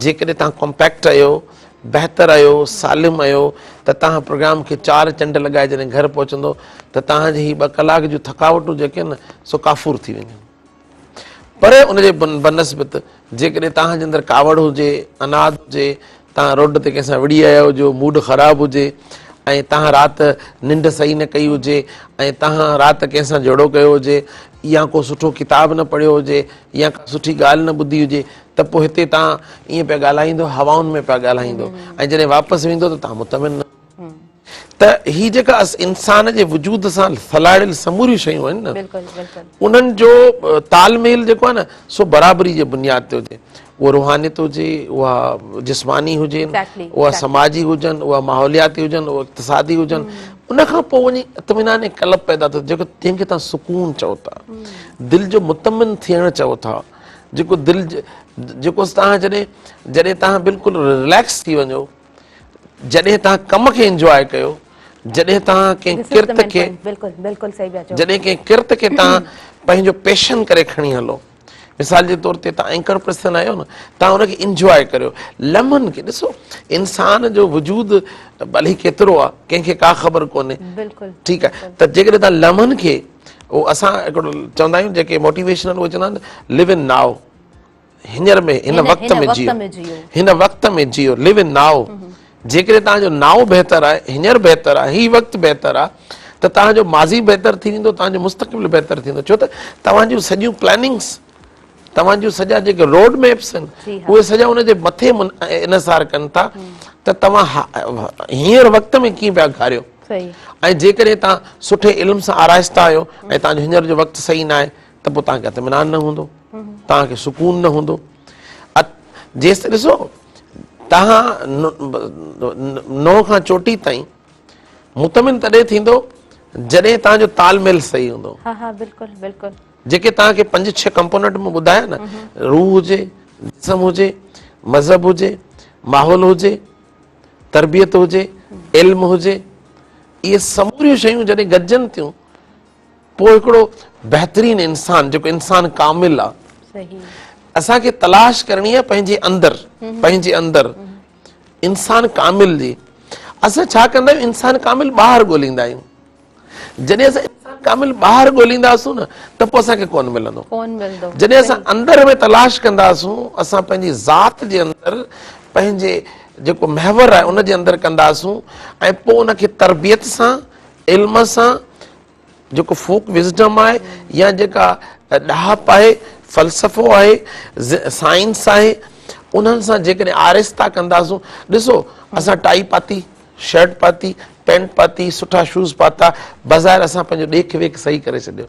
جيڪڏهن توهان ڪمپيڪٽ آهيو بهتر آهيو سالم آهيو ته توهان پروگرام کي چار چنڊ لڳائي جڏهن گهر پهچندو ته توهان جي هي ٻه ڪلاڪ جون ٿڪاوٽون جيڪي آهن سو ڪافور ٿي وينديون پر ان جي بنسبت جيڪڏهن توهان جي اندر ڪاوڙ هجي، عناد هجي، توهان روڊ تي ڪنهن سان وڙهي آيا هجو، موڊ خراب هجي ۽ توهان رات ننڊ صحيح نه ڪئي هجي ۽ توهان رات ڪنهن سان جهيڙو ڪيو هجي يا ڪو سٺو ڪتاب نه پڙهيو هجي يا ڪا سٺي ڳالهه نه ٻڌي هجي ته پوء هتي توهان ائين پيا ڳالهائيندو، هوائن ۾ پيا ڳالهائيندو ۽ جڏهن واپس ويندو ته توهان مطمئن نه. ته هي جيڪا انسان جي وجود سان سلهاڙيل سموريون شيون آهن نه انهن جو تال ميل جيڪو آهي نه سو برابري جي بنياد تي هجي اهو روحانيت هجي اها جسماني هجي اها سماجي هجن اها ماحولياتي هجن اها اقتصادي هجن ان کان پوء وڃي اطمينان قلب پيدا ٿو جيڪو جنهن کي تان سڪون چئو ٿا دل جو مطمئن ٿيڻ چئو ٿا جيڪو دل جيڪو تان جڏهن جڏهن تان بلڪل رليڪس ٿي وڃو جڏهن توهان ڪم کي انجواء ڪيو جڏهن توهان ڪنهن ڪرت کي بلڪل بلڪل صحيح پيا چئو جڏهن ڪنهن ڪرت کي توهان پنهنجو پيشن ڪري کڻي هلو مثال جي طور تي توهان اينڪر پرسن آهيو نه توهان ان کي انجواء ڪريو لمحن کي ڏسو انسان جو وجود ڀلي ڪيترو آهي ڪنهن کي ڪا خبر ڪونهي بلڪل ٺيڪ آهي ته جيڪڏهن توهان لمحن کي اهو اسان هڪڙو چوندا آهيون جيڪي موٽيويشنل اهي چوندا آهن لو ان نائو هينئر ۾ هن وقت ۾ جيئو هن وقت ۾ جيئو لو ان نائو جيڪڏهن توهان جو نائو بهتر آهي هينئر بهتر آهي هي وقت بهتر آهي ته توهان جو ماضي بهتر ٿي ويندو توهان جو مستقبل بهتر ٿيندو ڇو ته توهان جون سڄيون پلاننگس توهان جون سڄا جيڪي روڊ ميپس آهن اهي سڄا ان جي مٿي انحصار ڪن ٿا ته توهان هينئر وقت ۾ ڪيئن پيا گهاريو ۽ جيڪڏهن توهان سٺي علم سان آرائسته آهيو ۽ توهان جو هينئر جو وقت صحيح نه آهي ته پوء توهان کي اطمينان نه هوندو توهان کي سڪون نه هوندو. جيستائين ڏسو توهان نو کان چوٽي تائين مطمئن تڏهن ٿيندو جڏهن توهان جو تال ميل صحيح هوندو. ها ها بلڪل بلڪل. جيڪي توهان کي پنج ڇهه ڪمپوننٽ مون ٻڌايا نه روح هجي جسم هجي مذهب هجي ماحول هجي تربيت هجي علم هجي اهي سموريون شيون جڏهن گڏجن ٿيون پوء هڪڙو بهترين انسان جيڪو انسان ڪامل آ اسان کي تلاش ڪرڻي آ پنهنجي اندر پنهنجي اندر انسان ڪامل جي اسان ڇا ڪندا آهيون انسان ڪامل ٻاهر ڳوليندا آهيون جڏهن اسان انسان ڪامل ٻاهر ڳولينداسون نه ته پوء اسان کي ڪون ملندو ڪون ملندو جڏهن اسان اندر ۾ تلاش ڪنداسون اسان پنهنجي ذات جي اندر پنهنجي جيڪو محور آهي ان جي اندر ڪنداسون ۽ پوء ان کي تربيت سان علم سان جيڪو فوڪ وزڊم آهي يا جيڪا ڏاهپ آهي فلسفو آهي سائنس آهي انهن سان جيڪڏهن آرستا ڪنداسون ڏسو اسان ٽائي پاتي شرٽ پاتي پينٽ پاتي سٺا شوز پاتا بظاهر اسان پنهنجو ڏيک ويک صحيح ڪري ڇڏيو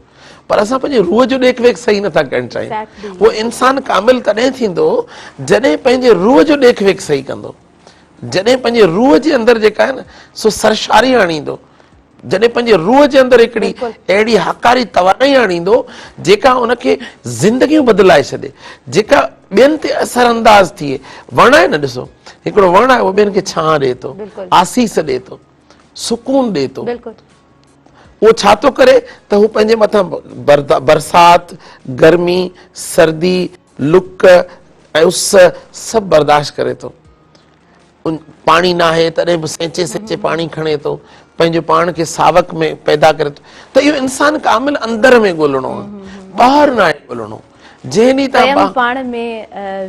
پر اسان پنهنجي روح جو ڏيک ويک صحيح نٿا ڪرڻ چاهيون اهو انسان ڪامل تڏهن ٿيندو جڏهن پنهنجي روح جو ڏيک ويک صحيح ڪندو جڏهن پنهنجي روح جي اندر جيڪا آهي نه سو سرشاري آڻيندو جڏهن پنهنجي روح جي اندر هڪڙي اهڙي هاڪاري توانائي آڻيندو جيڪا ان کي زندگيون بدلائي ڇڏي جيڪا ٻين تي اثر انداز ٿئي وڻ آهي نه ڏسو هڪڙو وڻ آهي اهو ٻين کي ڇانء ڏئي ٿو آسيس ڏئي ٿو سڪون ڏئي ٿو اهو ڇا ٿو ڪري ته هو پنهنجي مٿان برسات گرمي سردي لڪ ۽ اس سڀ برداشت ڪري ٿو. پاڻي ناهي تڏهن به سينچي سينچي پاڻي کڻي ٿو، پنهنجو پاڻ کي ساوڪ ۾ پيدا ڪري ٿو ته اهو انسان ڪامل اندر ۾ ڳولڻو آهي، ٻاهر ناهي ڳولڻو. جنهن ڏينهن تان ڪيم پاڻ ۾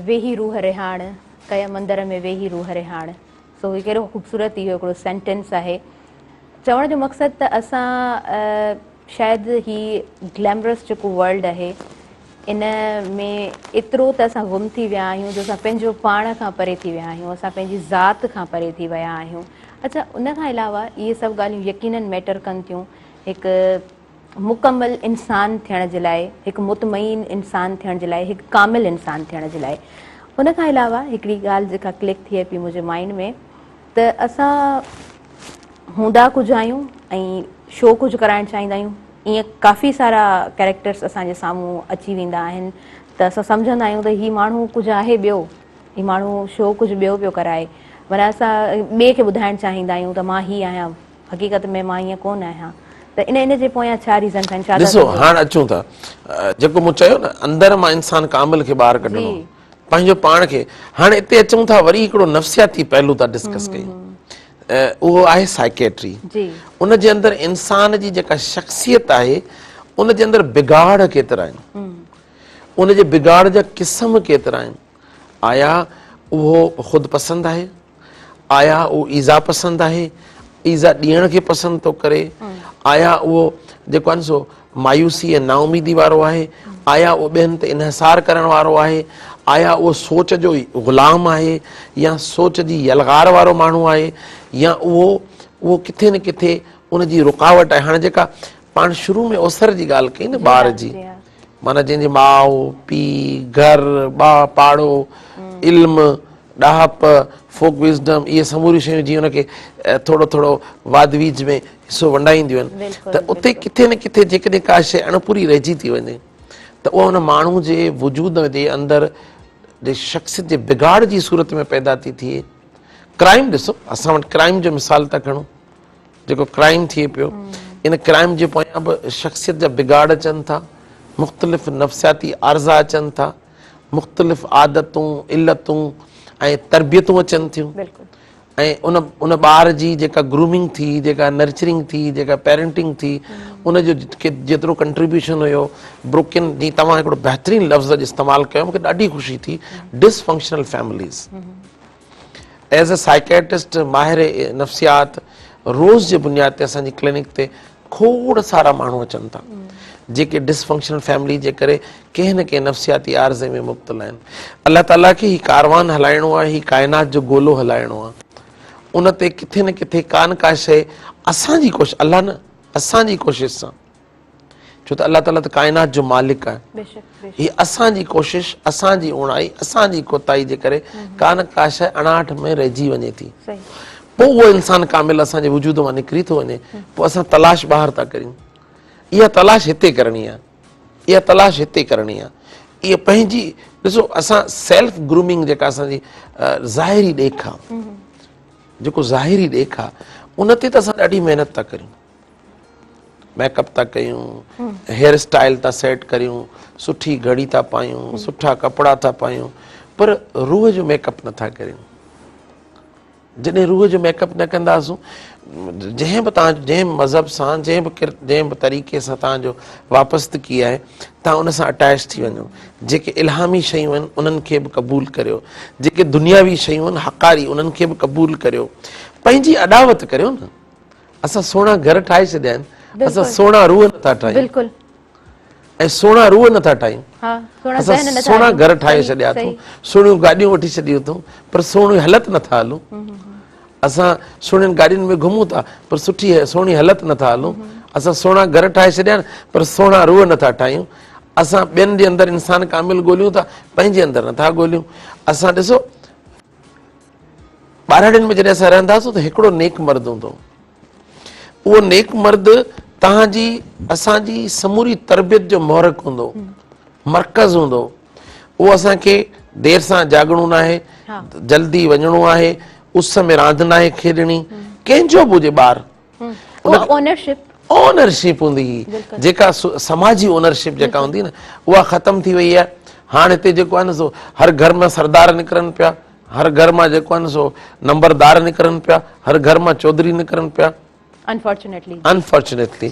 ويهي روح رهاڻ، ڪيم اندر ۾ ويهي روح رهاڻ. سو هي ڪهڙو خوبصورت اهو هڪڙو سينٽينس آهي. چوڻ جو مقصد ته اسان شايد هي گليمرس جيڪو ورلڊ آهي ان ۾ ايترو ته اسان گم ٿي ويا آهيون جو اسان پنهنجو پاڻ کان پري ٿي ويا آهيون اسان پنهنجي ذات کان پري ٿي ويا آهيون اڇا ان کان علاوه اهي سڀ ڳالهيون يقينن ميٽر ڪن ٿيون هڪ مڪمل انسان ٿيڻ جي لاء هڪ مطمئن انسان ٿيڻ جي لاء هڪ ڪامل انسان ٿيڻ جي لاء ان کان علاوه هڪڙي ڳالهه جيڪا ڪلڪ ٿئي پئي منهنجي مائنڊ ۾ ته اسان هوندا ڪجهه آهيون ۽ شو ڪجهه ڪرائڻ چاهيندا آهيون ائين ڪافي سارا ڪيريڪٽرس اسان جي سامهون اچي ويندا آهن ته اسان سمجهندا آهيون ته هي ماڻهو ڪجهه آهي ٻيو هي ماڻهو شو ڪجهه ٻيو پيو ڪرائي معنيٰ اسان ٻئي کي ٻڌائڻ چاهيندا آهيون ته مان هي آهيان حقيقت ۾ مان ائين ڪونه آهيان ته ان ان جي پويان ڇا ريزنس آهن ڇا ڏسو هاڻ اچون ٿا جيڪو مون چيو نه اندر مان انسان ڪامل کي ٻاهر ڪڍڻو پنهنجو پاڻ کي هاڻي اتي اچون ٿا وري هڪڙو نفسياتي پهلو ٿا ڊسڪس ڪيون اهو آهي سائيڪيٽري ان جي اندر انسان جي جيڪا شخصيت آهي ان جي اندر بگاڙ ڪيترا آهن ان جي بگاڙ جا قسم ڪيترا آهن آيا اهو خود پسند آهي آيا اهو ايذاء پسند آهي، ايذاء ڏيڻ کي پسند ٿو ڪري، آيا اهو جيڪو آهي نه سو مايوسي ۽ نااميدي وارو آهي، آيا اهو ٻين تي انحصار ڪرڻ وارو آهي، آيا اهو سوچ جو غلام آهي يا سوچ جي يلغار وارو ماڻهو آهي يا اهو اهو ڪٿي نه ڪٿي ان جي رڪاوٽ آهي. هاڻي جيڪا پاڻ شروع ۾ اوسر جي ڳالهه ڪئي نه ٻار جي معنيٰ جنهن جي ماء، پيء، گهر، پاڙو، علم، ڏاهپ، فوڪ وزڊم اهي سموريون شيون جيئن ان کي ٿورو ٿورو واڌ ويجهه ۾ حصو ونڊائينديون آهن ته اتي ڪٿي نه ڪٿي جيڪڏهن ڪا شيء اڻپوري رهجي ٿي وڃي ته اها ان ماڻهو جي وجود جي اندر جي شخصيت جي بگاڙ جي صورت ۾ پيدا ٿي ٿئي. ڪرائم ڏسو اسان وٽ ڪرائم جو مثال ٿا کڻون جيڪو ڪرائم ٿئي پيو ان ڪرائم جي پويان به شخصيت جا بگاڙ اچن ٿا مختلف نفسياتي عارضا اچن ٿا مختلف عادتون علتون ۽ تربيتون اچن ٿيون ۽ ان ان ٻار جي جيڪا گرومنگ ٿي جيڪا نرچرنگ ٿي جيڪا پيرنٽنگ ٿي ان جو جيترو ڪنٽريبيوشن هيو بروڪن جي توهان هڪڙو بهترين لفظ اڄ استعمال ڪيو مونکي ڏاڍي خوشي ٿي dysfunctional families as a psychiatrist ماهر نفسيات روز جي بنياد تي اسان جي ڪلينڪ تي کوڙ سارا ماڻهو اچن ٿا جيڪي ڊس فنڪشنل فيملي جي ڪري ڪنهن نه ڪنهن نفسياتي عارضي ۾ مبتلا آهن. الله تعالي کي هي ڪاروان هلائڻو آهي، هي ڪائنات جو گولو هلائڻو آهي. ان تي ڪٿي نه ڪٿي ڪا نه ڪا شيء اسان جي ڪوشش، الله نه، اسان جي ڪوشش سان، ڇو ته الله تعالي ته ڪائنات جو مالڪ آهي. هي اسان جي ڪوشش، اسان جي اوڻائي، اسان جي ڪوتاهي جي ڪري ڪا نه ڪا شيء اڻاٺ ۾ رهجي وڃي ٿي. پوء اهو انسان ڪامل اسان جي وجود مان نڪري ٿو وڃي، پوء اسان تلاش ٻاهر ٿا ڪريون. اها تلاش هتي ڪرڻي آهي. اها تلاش هتي ڪرڻي آهي. اها پنهنجي ڏسو اسان سيلف گرومنگ جيڪا اسان جي ظاهري ڏيک آهي، جيڪو ظاهري ڏيک آهي ان تي ته اسان ڏاڍي محنت ٿا ڪريون. ميڪ اپ ٿا ڪيون، هيئر اسٽائل ٿا سيٽ ڪريون، سٺي گهڙي ٿا پايون، سٺا ڪپڙا ٿا پايون، پر روح جو ميڪ اپ نٿا ڪريون. جڏهن روح جو ميڪ اپ نه ڪنداسون، جنهن به توهان جنهن مذهب سان جنهن به جنهن به طريقي سان توهان جو وابستگي آهي، توهان ان سان اٽيچ ٿي وڃو. جيڪي الهامي شيون آهن انهن کي به قبول ڪريو، جيڪي دنياوي شيون آهن حقاري انهن کي به قبول ڪريو. پنهنجي اڏاوت ڪريو نه. اسان سهڻا گهر ٺاهي ڇڏيا آهن، اسان سهڻا روح نٿا ٺاهيون. بلڪل. ۽ سهڻا روح نٿا ٺاهيون. اسان سهڻا گهر ٺاهي ڇڏيا اٿئون، سهڻيون گاڏيون وٺي ڇڏيون اٿئون، پر سهڻي هلت نٿا هلون. اسان سهڻين گاڏين ۾ گهمون ٿا، پر سٺي سهڻي هلت نٿا هلون. اسان سهڻا گهر ٺاهي ڇڏيا آهن، پر سهڻا روح نٿا ٺاهيون. اسان ٻين جي اندر انسان ڪامل ڳوليون ٿا، پنهنجي اندر نٿا ڳوليون. اسان ڏسو ٻهراڙين ۾ جڏهن اسان رهندا هئاسون ته هڪڙو نيڪ مرد هوندو هو. اهو نيڪ مرد توهان جي اسان جي سموري تربيت جو محرڪ هوندو هو، مرڪز هوندو هو. اهو اسان کي دير سان جاڳڻو ناهي، جلدي وڃڻو آهي، اس ۾ راند ناهي کيڏڻي، ڪنهن جو به هجي ٻار، اونرشپ اونرشپ هوندي هئي جيڪا سماجي اونرشپ جيڪا هوندي نه اها ختم ٿي وئي آهي. هاڻ هتي جيڪو آهي نه سو هر گهر مان سردار نڪرن پيا، هر گهر مان جيڪو آهي نه سو نمبردار نڪرن پيا، هر گهر مان چوڌري نڪرن پيا. انفارچونيٽلي انفارچونيٽلي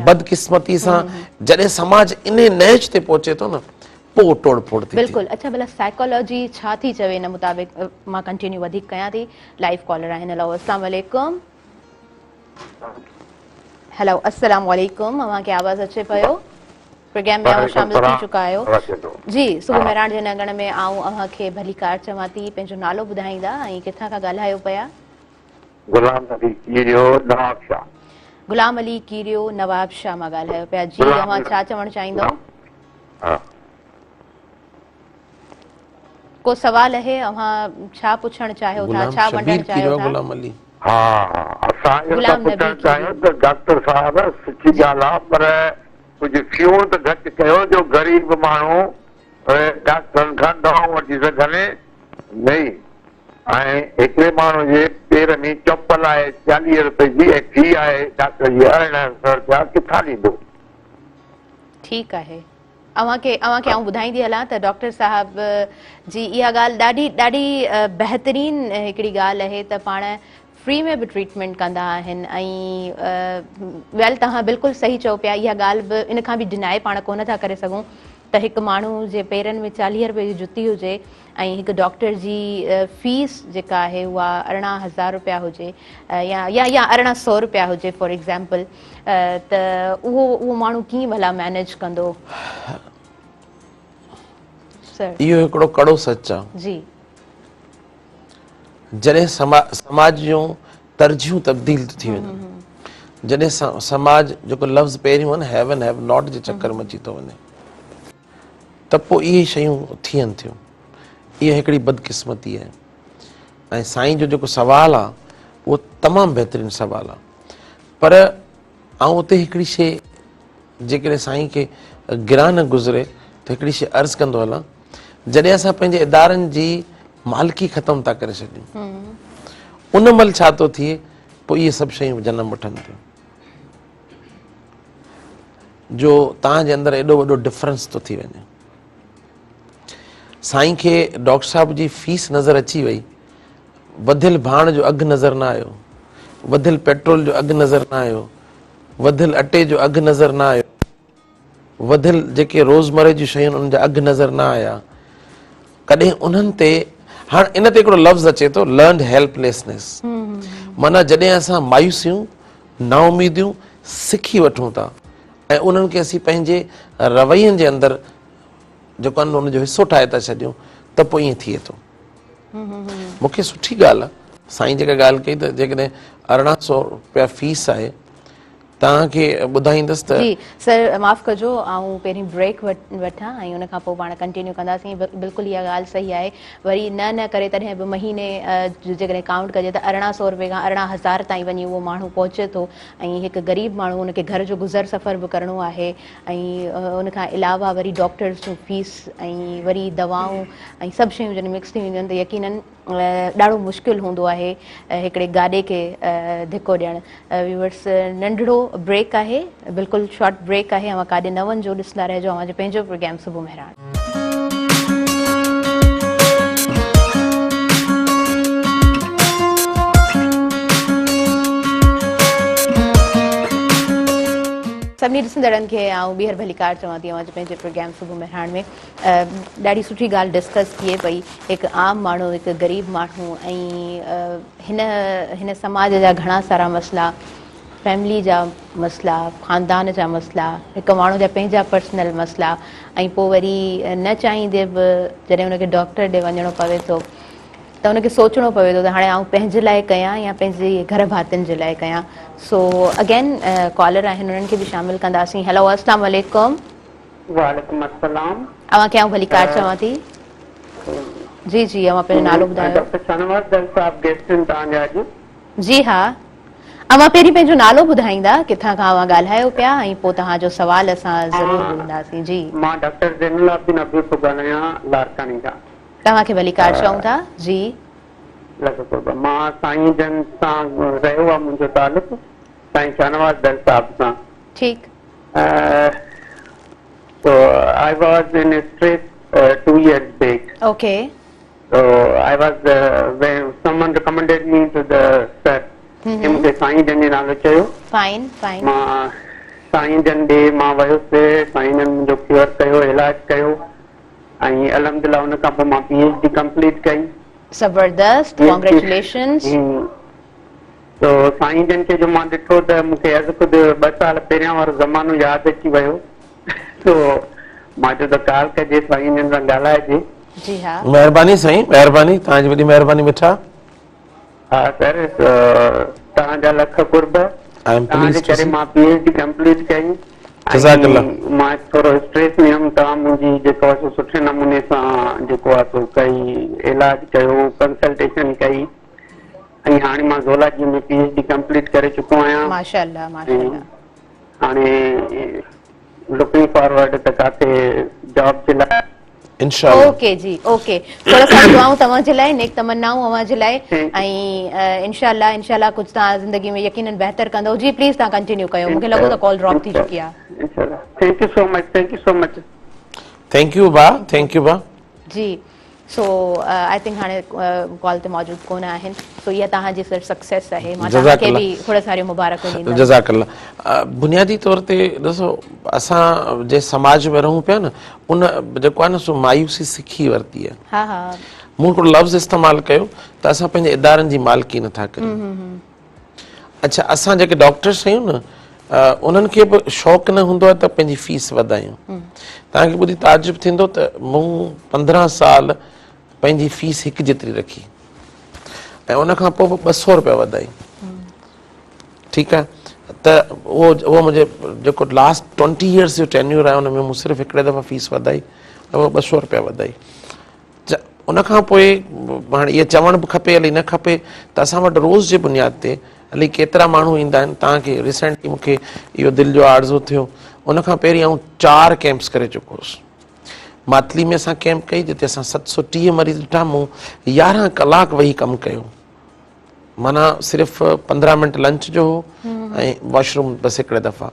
بدقسمتي سان جڏهن سماج انهي نهج تي پهچي ٿو نه پوء ٽوڙ ڦوڙ ٿي ٿئي. بلڪل اڇا ڀلا سائيڪالاجي ڇا ٿي چوي ان مطابق مان ڪنٽينيو وڌيڪ ڪيان ٿي. لائيو ڪالر آهن. هلو السلام عليڪم. هلو السلام عليڪم اوهان کي آواز اچي پيو پروگرام ۾ اوهان شامل ٿي چڪا آهيو جي صبح مهراڻ جي اڱڻ ۾ آئون اوهان کي ڀليڪار چوان ٿي پنهنجو نالو ٻڌائيندا ۽ ڪٿان کان ڳالهايو پيا غلام علي ڪيريو نواب شاهه غلام علي ڪيريو نواب شاهه مان ڳالهايو پيا جي اوهان ڇا چوڻ چاهيندو ڪو سوال اهي اوهان ڇا پڇڻ چاهيو ٿا ڇا ونڊڻ چاهيو ٿا؟ غلام علي. ها اسان اهو ٿا پڇڻ چاهيون ته ڊاڪٽر صاحب سچي ڳالهه آ پر ڪجهه فيون ته گهٽ ڪيو جو غريب ماڻهو ڊاڪٽرن کان دوائون وٺي سگهن نئي ۽ هڪڙي ماڻهو جي پير ۾ چمپل آهي 40 روپئي جي ۽ في آهي ڊاڪٽر جي 1800 روپيا ڪٿان ڏيندو. ٺيڪ آهي اوهان کي اوهان کي آئون ٻڌائيندي هلان ته ڊاڪٽر صاحب جي اها ڳالهه ڏاڍي ڏاڍي بهترين هڪڙي ڳالهه آهي ته پاڻ فري ۾ به ٽريٽمينٽ ڪندا آهن ۽ ويل توهان بلڪل صحيح چئو پيا اها ڳالهه به ان کان به ڊنائي پاڻ ڪونه ٿا ڪري سگهون ته هڪ ماڻهو جي پيرن ۾ 40 رپئي جي جتي هجي ۽ هڪ ڊاڪٽر جي فيس جيڪا آهي اها 18,000 رپيا هجي يا يا يا 1800 رپيا هجي فار ايگزامپل ته اهو اهو ماڻهو ڪيئن ڀلا مينيج ڪندو سر؟ اهو هڪڙو ڪڙو سچ آ. جي. جڏهن سماج جون ترجيحون تبديل ٿيون ٿي وڃن، جڏهن سماج جيڪو لفظ پهريون آهي نه هيو اينڊ have not جي چڪر ۾ اچي ٿو وڃي ته پوء اهي شيون ٿين ٿيون. اها هڪڙي بدقسمتي آهي ۽ سائين جو جيڪو سوال آهي اهو تمام بهترين سوال آهي پر آئون اتي هڪڙي شيء جيڪڏهن سائين کي گران نه گذري ته هڪڙي شيء عرض ڪندو هلان، جڏهن اسان پنهنجي ادارن جي مالڪي ختم ٿا ڪري ڇڏيون ان مهل ڇا ٿو ٿئي پوء اهي سڀ شيون جنم وٺن ٿيون جو توهان جي اندر ايڏو وڏو ڊفرنس ٿو ٿي وڃي. سائين کي ڊاڪٽر صاحب جي فيس نظر اچي وئي، وڌيل ڀاڻ جو اگهه نظر نه آيو، وڌيل پيٽرول جو اگهه نظر نه آيو، وڌيل اٽي جو اگهه نظر نه آيو، وڌيل جيڪي روزمره جون شيون انهن جا اگهه نظر نه آيا، ڪڏهن انهن تي هاڻ ان تي هڪڙو لفظ اچي ٿو لرنڊ هيلپليسنيس معنيٰ جڏهن اسان مايوسيون نااميديون سکي وٺون ٿا ۽ انهن کي اسين پنهنجي روين جي اندر جيڪو آهن ان جو حصو ٺاهي ٿا ڇڏيون ته پوء ائين ٿئي ٿو. مون کي سٺي ڳالهه آهي سائين جيڪا ڳالهه ڪئي ته جيڪڏهن 1800 روپيا فيس آهي توهان کي ٻڌائيندس ته. جي سر معاف ڪجو آئون پهرين بريڪ وٺان ۽ ان کان پوء پاڻ ڪنٽينيو ڪنداسين بلڪل اها ڳالهه صحيح آهي وري نه نه ڪري تڏهن به مهيني جو جيڪڏهن ڪائونٽ ڪجي ته 1800 روپئي کان 18,000 تائين وڃي اهو ماڻهو پهچي ٿو ۽ هڪ غريب ماڻهو ان کي گهر جو گذر سفر به ڪرڻو آهي ۽ ان کان علاوه وري ڊاڪٽرز جون فيس ۽ وري دوائون ۽ سڀ شيون جڏهن مڪس ٿي وينديون آهن ته يقينن ڏاڍو مشڪل هوندو آهي هڪڙي گاڏي کي ڌڪو ڏيڻ. ويورس ننڍڙو بريڪ آهي بلڪل شارٽ بريڪ آهي اوهان ڪاڏي نه وڃجو ڏسندا رهجو اوهان جو پنهنجو پروگرام صبح مهراڻ. سڀني ڏسندڙن کي آئون ٻيهر ڀليڪار چوان ٿي اوهان جو پنهنجي پروگرام صبح مهراڻ ۾. ڏاڍي سٺي ڳالهه ڊسڪس ٿئي پئي هڪ عام ماڻهو هڪ غريب ماڻهو ۽ هن هن سماج جا گهڻا سارا مسئلا فيملي جا مسئلا خاندان جا مسئلا هڪ ماڻهو جا پنهنجا پرسنل مسئلا ۽ پوء وري نه چاهيندي به جڏهن ان کي ڊاڪٽر ڏي وڃڻو پوي ٿو ته ان کي سوچڻو پوي ٿو ته هاڻي آئون پنهنجي لاء ڪيان يا پنهنجي گهر ڀاتين جي لاء ڪيان سو اگين ڪالر آهن انهن کي به شامل ڪنداسين هيلو اسلام عليڪم. وعليڪم السلام. اوهان کي آئون ڀليڪار چوان ٿي. جي جي اوهان پنهنجو نالو ٻڌايو. ڊاڪٽر شاهنواز دل صاحب گيسٽ آهن توهان جا اڄ. جي ها اوهان پهرين پنهنجو نالو ٻڌائيندا ڪٿان کان اوهان ڳالهايو پيا ۽ پوء توهان جو سوال اسان ضرور ٻڌنداسين جي. مان ڊاڪٽر زين العابدين ابڙو ٿو ڳالهايان لاڙڪاڻي کان. توهان کي ڀليڪار چئون ٿا جي. لک قرب مان سائين جن سان رهيو آهي منهنجو تعلق سائين شاهنواز دل صاحب سان. ٺيڪ. So I was in stress 2 years back. Okay. So I was when someone recommended me to the sir. ڪي مون کي سائين جن جي نالو چيو. Fine fine. مان سائين جن ڏي مان ويس سائين جن منهنجو ڪيور ڪيو علاج ڪيو ۽ الحمدلله ان کان پوء مان پي ايڇ ڊي ڪمپليٽ ڪئي. زبردست ڪانگريچوليشنز. سو سائين جن کي جو مان ڏٺو ته مون کي از خود ٻه سال پهريان وارو زمانو ياد اچي ويو سو مان چيو ته ڪال ڪجي سائين جن سان ڳالهائجي. جي ها. مهرباني سائين مهرباني توهان جي وڏي مهرباني مٺا. ها سر توهان جا لک قرب I am توهان جي پليزڊ ٽو ڪري سي. مان پي ايڇ ڊي ڪمپليٽ ڪئي جزاڪ ۽ الله. مان ٿورو اسٽريس ۾ هيم توهان منهنجي جيڪو آهي سو سٺي نموني سان جيڪو آهي سو ڪئي علاج ڪيو ڪنسلٽيشن ڪئي. ۽ هاڻي مان zoology ۾ P H D complete ڪري چڪو آهيان. ماشاءالله ۽ ماشاءالله. هاڻي لوڪنگ فارورڊ ته ڪاٿي جاب جي لاء. انشاء الله. اوڪي جي اوڪي ٿورا سارا دعائون توهان جي لاء نيڪ تمنائون اوهان جي لاء ۽ انشاء الله انشاء الله ڪجهه توهان زندگي ۾ يقينن بهتر ڪندو جي پليز توهان ڪنٽينيو ڪيو مونکي لڳو ته ڪال ڊراپ ٿي چڪي آهي. انشاء الله thank you so much thank you so much. Thank you با thank you با. جي. سو I think هاڻي ڪال تي موجود ڪونه آهن سو اها توهان جي سر سڪسيس آهي مان توهان کي به کوڙ ساريون مبارڪون ڏيندم. جزاڪ الله بنيادي طور تي ڏسو اسان جنهن سماج ۾ رهون پيا نه ان جيڪو آهي نه سو مايوسي سکي ورتي آهي. ها ها. مون هڪڙو لفظ استعمال ڪيو ته اسان پنهنجي ادارن جي مالڪي نٿا ڪريون. اڇا اسان جيڪي ڊاڪٽرس آهيون نه انهن کي به شوق نه هوندو آهي ته پنهنجي فيس وڌايون. توهان کي ٻڌي تعجب ٿيندو ته مون 15 سال پنهنجي فيس هڪ جيتري رکي ۽ ان کان پوء به 200 روپيا وڌائي. ٺيڪ آهي ته اهو اهو منهنجي جيڪو لاسٽ 20 ايئرس جو ٽينيور آهي ان ۾ مون صرف هڪڙي دفعا فيس وڌائي ۽ اهو 200 روپيا وڌائي. ان کان پوء هاڻي اهو چوڻ به کپي الائي نه کپي ته اسان وٽ روز جي بنياد تي الائي ڪيترا ماڻهو ايندا آهن. توهان کي ريسينٽلي مون کي اهو دل جو عارضو ٿيو ان کان پهرين آئون 4 ڪيمپس ڪري چڪو هوس. ماتلي ۾ اسان ڪيمپ ڪئي جتي اسان 730 مريض ڏٺا. مون 11 ڪلاڪ ويهي ڪم ڪيو، معنيٰ صرف 15 منٽ لنچ جو هو ۽ واش روم بس هڪڙي دفعا.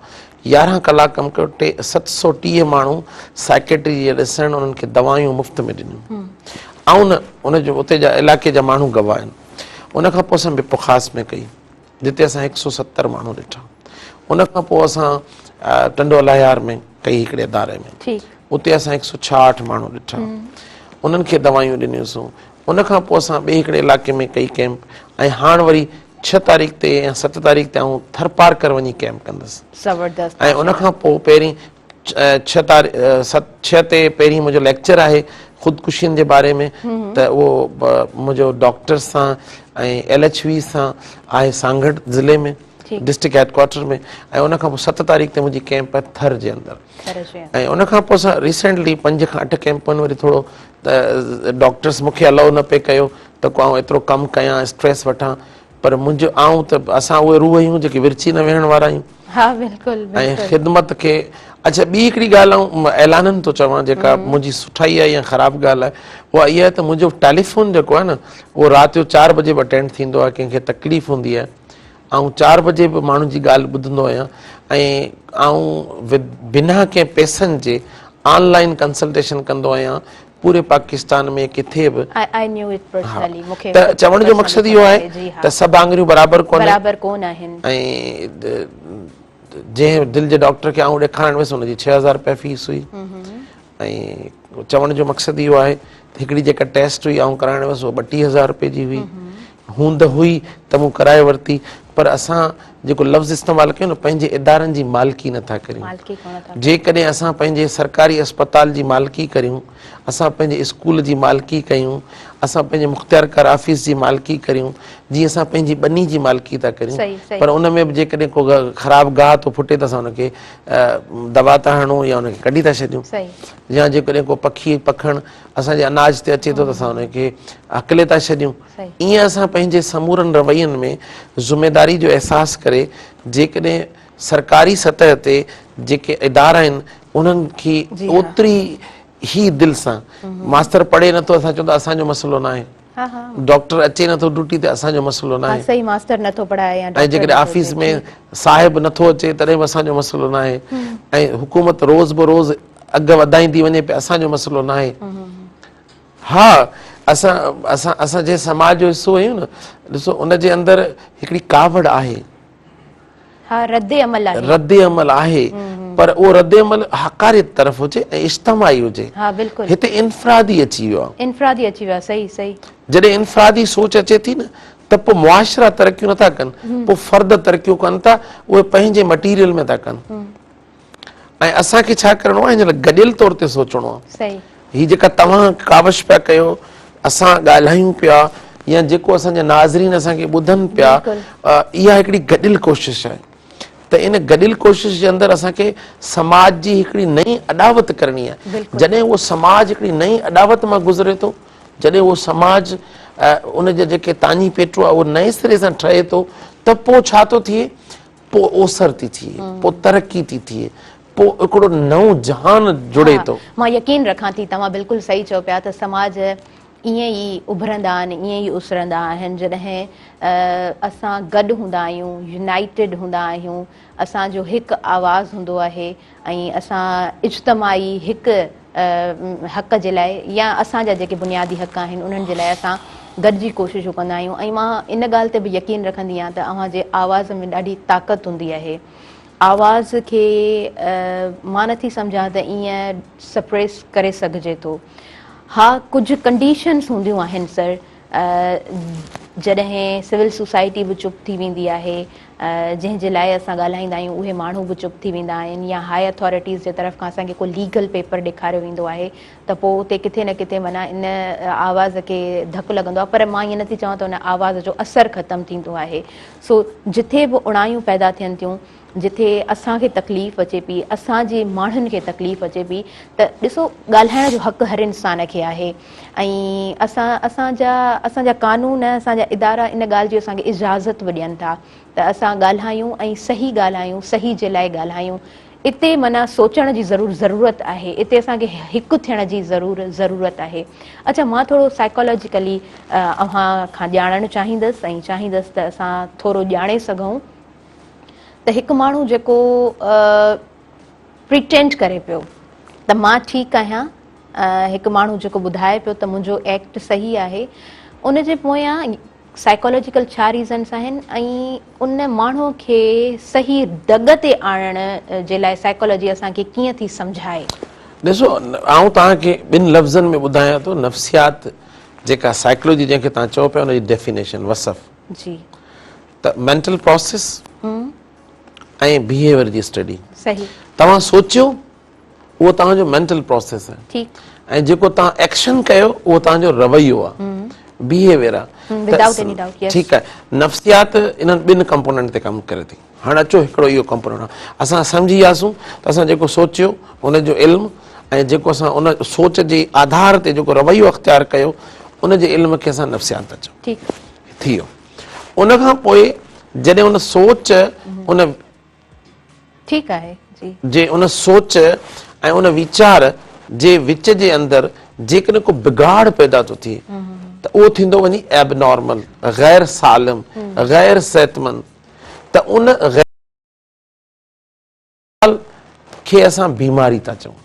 11 ڪلاڪ ڪم ڪيو، 730 ماڻهو سائيڪيٽري جي ڏسڻ انهن کي دوائيون مفت ۾ ڏنيون. آئون نه ان جو اتي جا علائقي جا ماڻهو گواهه آهن. ان کان پوء اسان ميرپورخاص ۾ ڪئي جتي اسان 170 ماڻهو ڏٺا. ان کان پوء اسان ٽنڊو الهيار ۾ ڪئي هڪڙي اداري ۾، اتي اسان 166 ماڻهو ڏٺا، انهن کي دوائيون ڏنيونسون. ان کان پوء اسان ٻئي هڪڙي علائقي ۾ ڪئي ڪئمپ ۽ هاڻ وري 6 تاريخ تي يا 7 تاريخ تي آئون ٿرپارڪر وڃي ڪئمپ ڪندس. زبردست. ۽ ان کان پوء پهرين 6 تاريخ 6 تي پهرين منهنجو ليڪچر آهي خودڪشين جي باري ۾ ته اهو منهنجو ڊاڪٽر سان ۽ ايل ايڇ وي سان آهي سانگهڙ ضلعي ۾ ڊسٽرڪٽ هيڊ ڪوارٽر ۾ ۽ ان کان پوء 7 تاريخ تي منهنجي ڪئمپ آهي ٿر جي اندر ۽ ان کان پوء اسان ريسينٽلي 5 کان 8 ڪئمپن وري ٿورو ته ڊاڪٽرس مون کي الائو نه پئي ڪيو ته ڪو آئون ايترو ڪم ڪيان اسٽريس وٺان پر منهنجو آئون ته اسان اهي روح آهيون جيڪي ورچي نه ويهڻ وارا آهيون. ها بلڪل ۽ خدمت کي اڇا ٻي هڪڙي ڳالهه آئون اعلانن ٿو چوان جيڪا منهنجي سٺائي آهي يا خراب ڳالهه آهي اها اها آهي ته منهنجو ٽيليفون جيڪو آهي نه اهو رات جو 4 بجي به اٽينڊ ٿيندو آهي ڪنهن کي تڪليف هوندي آهي آئون 4 بجي به ماڻهن جي ڳالهه ٻڌندو آهيان ۽ آئون بنا ڪنهن پئسن جي آن لائن ڪنسلٽيشن ڪندو آهيان پوري پاڪستان ۾ ڪٿي به. I knew it personally مون کي ته چوڻ جو مقصد اهو آهي ته سڀ آڱريون برابر ڪونهن برابر ڪونه آهن ۽ جنهن دل جي ڊاڪٽر کي آئون ڏيکارڻ ويس ان جي 6000 رپيا فيس هئي ۽ چوڻ جو مقصد اهو آهي ته هڪڙي جيڪا ٽيسٽ هئي آئون ڪرائڻ ويس اها 32000 رپئي جي هئي. هوند هئي ته مون ڪرائي ورتي پر اسان جيڪو لفظ استعمال ڪيو نه پنهنجي ادارن جي مالڪي نٿا ڪريون. جيڪڏهن اسان پنهنجي سرڪاري اسپتال جي مالڪي ڪريون، اسان پنهنجي اسڪول جي مالڪي ڪيون، اسان پنهنجي مختيارڪار آفيس جي مالڪي ڪريون، جيئن اسان پنهنجي ٻني جي مالڪي ٿا ڪريون پر ان ۾ به جيڪڏهن ڪو خراب گاهه ٿو ڦٽي ته اسان ان کي دوا ٿا هڻون يا ان کي ڪڍي ٿا ڇڏيون يا جيڪڏهن ڪو پکي پکڻ اسان جي اناج تي اچي ٿو ته اسان ان کي هڪلي ٿا ڇڏيون. ائين اسان پنهنجي سمورن روين ۾ ذميداري جو احساس ڪري جيڪڏهن سرڪاري سطح تي جيڪي ادارا آهن انهن کي اوتري ئي دل سان ماستر پڙهي نٿو اسان چون ٿا اسان جو مسئلو ناهي. ڊاڪٽر اچي نٿو ڊيوٽي تي اسان جو مسئلو ناهي. صحيح ماستر نٿو پڙهائي يا ۽ جيڪڏهن آفيس ۾ صاحب نٿو اچي تڏهن به اسان جو مسئلو ناهي ۽ حڪومت روز به روز اگهه وڌائيندي وڃي پئي اسان جو مسئلو ناهي. ها اسان اسان اسان جنهن سماج جو حصو آهيون نه ڏسو ان جي اندر هڪڙي ڪاوڙ آهي. ها رد عمل آهي. رد عمل آهي پر اهو رد عمل حقاريت طرف هجي ۽ اجتماعي هجي. ها بلڪل. هتي انفرادي اچي ويو آهي. انفرادي اچي ويو آهي صحيح صحيح. جڏهن انفرادي سوچ اچي ٿي نه ته پوء معاشرا ترقيون نٿا ڪن پوء فرد ترقيون ڪن ٿا اهي پنهنجي مٽيريل ۾ ٿا ڪن. ۽ اسان کي ڇا ڪرڻو آهي هن لاء گڏيل طور تي سوچڻو آهي. صحيح. هي جيڪا توهان ڪاوش پيا ڪيو اسان ڳالهايون پيا يا جيڪو اسان جا ناظرين اسان کي ٻڌن پيا اها هڪڙي گڏيل ڪوشش آهي ته ان گڏيل ڪوشش جي اندر اسان کي سماج جي هڪڙي نئين اڏاوت ڪرڻي آهي. جڏهن اهو سماج هڪڙي نئين اڏاوت مان گذري ٿو جڏهن اهو سماج ان جا جيڪي تاڃي پيٽو آهي اهو نئين سري سان ٺهي ٿو ته پوء ڇا ٿو ٿئي پوء اوسر ٿي ٿئي، پوء ترقي ٿي ٿئي، پوء هڪڙو نئون جهان جڙي ٿو. مان يقين رکان ٿي توهان بلڪل صحيح چئو پيا ته سماج ائين ئي اڀرندا آهن، ائين ئي اسرندا آهن جڏهن اسان گڏ هوندا آهيون، يونائيٽيڊ هوندا آهيون، اسان جو هڪ آواز هوندو آهي ۽ اسان اجتماعي هڪ حق جي لاء يا اسان جا جيڪي بنيادي حق آهن انهن جي لاء اسان گڏجي ڪوششون ڪندا آهيون ۽ مان ان ڳالهه تي به يقين رکندي آهيان ته اوهان جي آواز ۾ ڏاڍي طاقت هوندي آهي آواز کي مان نٿي سمجهان ته ائين سپريس ڪري سگهجي ٿو ها ڪجهه ڪنڊيشنز هونديون آهن سر جڏهن سول سوسائٽي به چپ ٿي ويندي آهي جنهن جي لاء اسان ڳالهائيندا آهيون اهي ماڻهو به چپ ٿي ويندا آهن يا هاء اٿارٽيز جي طرف کان اسان کي ڪو ليگل پيپر ڏيکاريو ويندو آهي ته پوء اتي ڪٿي نه ڪٿي معنيٰ ان آواز کي ڌڪ لڳندو آهي پر مان ائين نٿي چوان ته ان آواز جو اثر ختم ٿيندو آهي سو جٿي به اوڻايون پيدا ٿين ٿيون جٿي اسان کي تڪليف اچي پئي اسان جي ماڻهن کي تڪليف اچي پئي ته ڏسو ڳالهائڻ جو حق هر انسان کي آهي ۽ اسان اسان جا اسان جا قانون اسان جا ادارا ان ڳالهه جي اسان کي اجازت به ڏين ٿا ته اسان ڳالهايون ۽ صحيح ڳالهايون صحيح جي لاء ڳالهايون اتي معنيٰ سوچڻ جي ضرور ضرورت آهي اتي اسان کي هڪ ٿيڻ جي ضرور ضرورت آهي اڇا مان ٿورو سائيڪالاجيڪلي اوهان کان ڄاڻڻ چاهيندس ۽ چاهيندس ته اسان ٿورو ڄاڻي سگهون ته هڪ ماڻهو جيڪو پريٽينڊ ڪري پيو ته مان ٺيڪ آهيان هڪ ماڻهو جيڪو ٻڌائي پيو ته منهنجو ايڪٽ صحيح آهي ان جي پويان سائيڪالاجيڪل ڇا ريزنس آهن ۽ ان ماڻهو کي صحيح دڳ تي آڻڻ جي لاء سائيڪالاجي اسان کي ڪيئن ٿي سمجهائي؟ ڏسو آئون توهان کي ٻن لفظن ۾ ٻڌايان ٿو نفسيات جيڪا سائيڪالاجي جنهن کي توهان چئو پيا ان جي ڊيفينيشن وصف جي ته مينٽل پروسيس ۽ بيهيويئر جي اسٽڊي صحيح توهان سوچيو اهو توهان جو مينٽل پروسيس آهي ٺيڪ ۽ جيڪو توهان ايڪشن ڪيو اهو توهان جو رويو آهي بيهيويئر آهي ودائوٽ ايني ڊائوٽ يس ٺيڪ آهي نفسيات انهن ٻن ڪمپوننٽ تي ڪم ڪري ٿي هاڻي اچو هڪڙو اهو ڪمپوننٽ اسان سمجهي وياسون ته اسان جيڪو سوچيو ان جو علم ۽ جيڪو اسان ان سوچ جي آڌار تي جيڪو رويو اختيار ڪيو ان جي علم کي اسان نفسيات ٿا چئون ٺيڪ ٿي ويو ان کان پوء جڏهن ان سوچ ان ٺيڪ آهي جي جي ان سوچ ۽ ان ويچار جي وچ جي اندر جيڪڏهن ڪو بگاڙ پيدا ٿو ٿئي ته اهو ٿيندو وڃي ايبنارمل غير سالم غير صحتمند ته ان غير کي اسان بيماري ٿا چئون.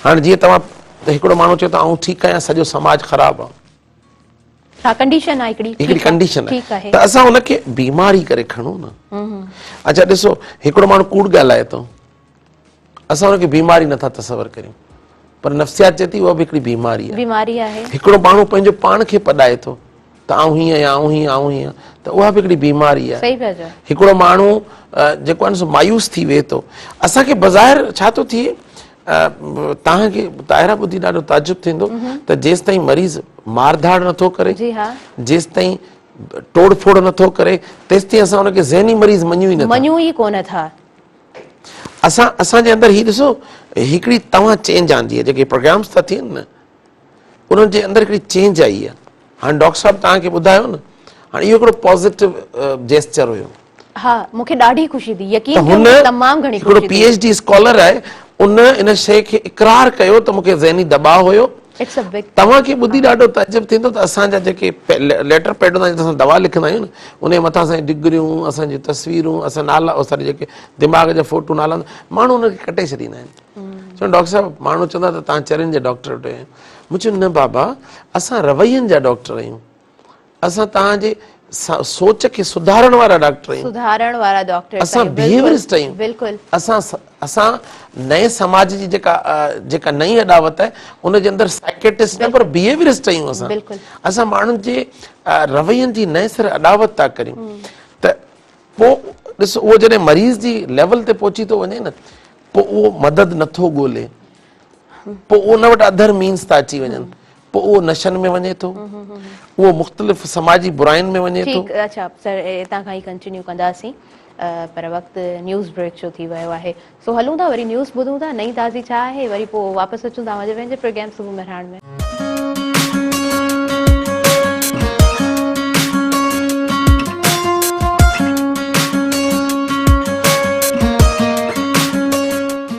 هاڻي جيئن توهان هڪڙو ماڻهو چئي ٿو آئون ٺيڪ آهيان سڄو سماج خراب آهي. ها ڪنڊيشن آهي هڪڙي هڪڙي ڪنڊيشن آهي ته اسان ان کي بيماري ڪري کڻون نه. اڇا ڏسو هڪڙو ماڻهو ڪوڙ ڳالهائي ٿو اسان ان کي بيماري نٿا تصور ڪريون پر نفسيات چئي ٿي اها به هڪڙي بيماري آهي. بيماري آهي. هڪڙو ماڻهو پنهنجو پاڻ کي پڏائي ٿو ته آئون هيئن آهيان آئون هيئن آئون هيئن ته اها به هڪڙي بيماري آهي. صحيح پيا چئو. هڪڙو ماڻهو جيڪو آهي نه سو مايوس ٿي ويهي ٿو. اسان کي بظاهر ڇا ٿو ٿئي توهان کي طاهره ٻڌي ڏاڍو تعجب ٿيندو ته جيستائين مريض مار ڌاڙ نٿو ڪري جي ها جيستائين ٽوڙ ڦوڙ نٿو ڪري تيستائين اسان ان کي ذهني مريض مڃيون ئي نٿا. مڃيون ئي ڪونه ٿا. اسان اسان جي اندر هي ڏسو هڪڙي توهان چينج آندي آهي جيڪي پروگرامز ٿا ٿين نه انهن جي اندر هڪڙي چينج آئي آهي هاڻي ڊاڪٽر صاحب توهان کي ٻڌايو نه هاڻي اهو هڪڙو پازيٽو جيسچر هيو. ها مون کي ڏاڍي خوشي ٿي يقين ڪيو مون کي تمام گهڻي هڪڙو خوشي پي ٿي. ايڇ ڊي اسڪالر آهي ان ان شيء کي اقرار ڪيو ته مون کي ذهني دٻاء هيو it's a big توهان کي ٻڌي ڏاڍو تعجب ٿيندو ته اسان جا جيڪي ليٽر پيڊ هوندا آهن جتي اسان دوا لکندا آهيون نه ان جي مٿان اسان جون ڊگريون اسان جون تصويرون اسان نالا اسان جيڪي دماغ جا فوٽو نالا ماڻهو ان کي ڪٽي ڇڏيندا آهن چون ڊاڪٽر صاحب ماڻهو چوندا ته توهان چرين جا ڊاڪٽر آهيو مون چيو نه بابا اسان روين جا ڊاڪٽر آهيون اسان توهان جي سوچ کي سڌارڻ وارا ڊاڪٽر آهيون. سڌارڻ وارا ڊاڪٽر اسان بيهيورسٽ آهيون. بلڪل. اسان اسان نئين سماج جي جيڪا جيڪا نئين اڏاوت آهي ان جي اندر سائيڪيٽرسٽ نه پر بيهيورسٽ آهيون اسان. بلڪل. اسان ماڻهن جي روين جي نئين سر اڏاوت ٿا ڪريون ته پوء ڏسو اهو جڏهن مريض جي ليول تي پهچي ٿو وڃي نه پوء اهو مدد نٿو ڳولي پوء ان وٽ اڌر مينس ٿا اچي وڃن پوء اهو نشن ۾ وڃي ٿو اهو مختلف سماجي براين ۾ وڃي ٿو. ٺيڪ اڇا سر اتان کان ئي ڪنٽينيو ڪنداسين پر وقت نيوز بريڪ جو ٿي ويو آهي سو هلون ٿا وري نيوز ٻڌون ٿا نئين تازي ڇا آهي وري پوء واپس اچون ٿا اوهان جي پنهنجي پروگرام صبح مهراڻ ۾.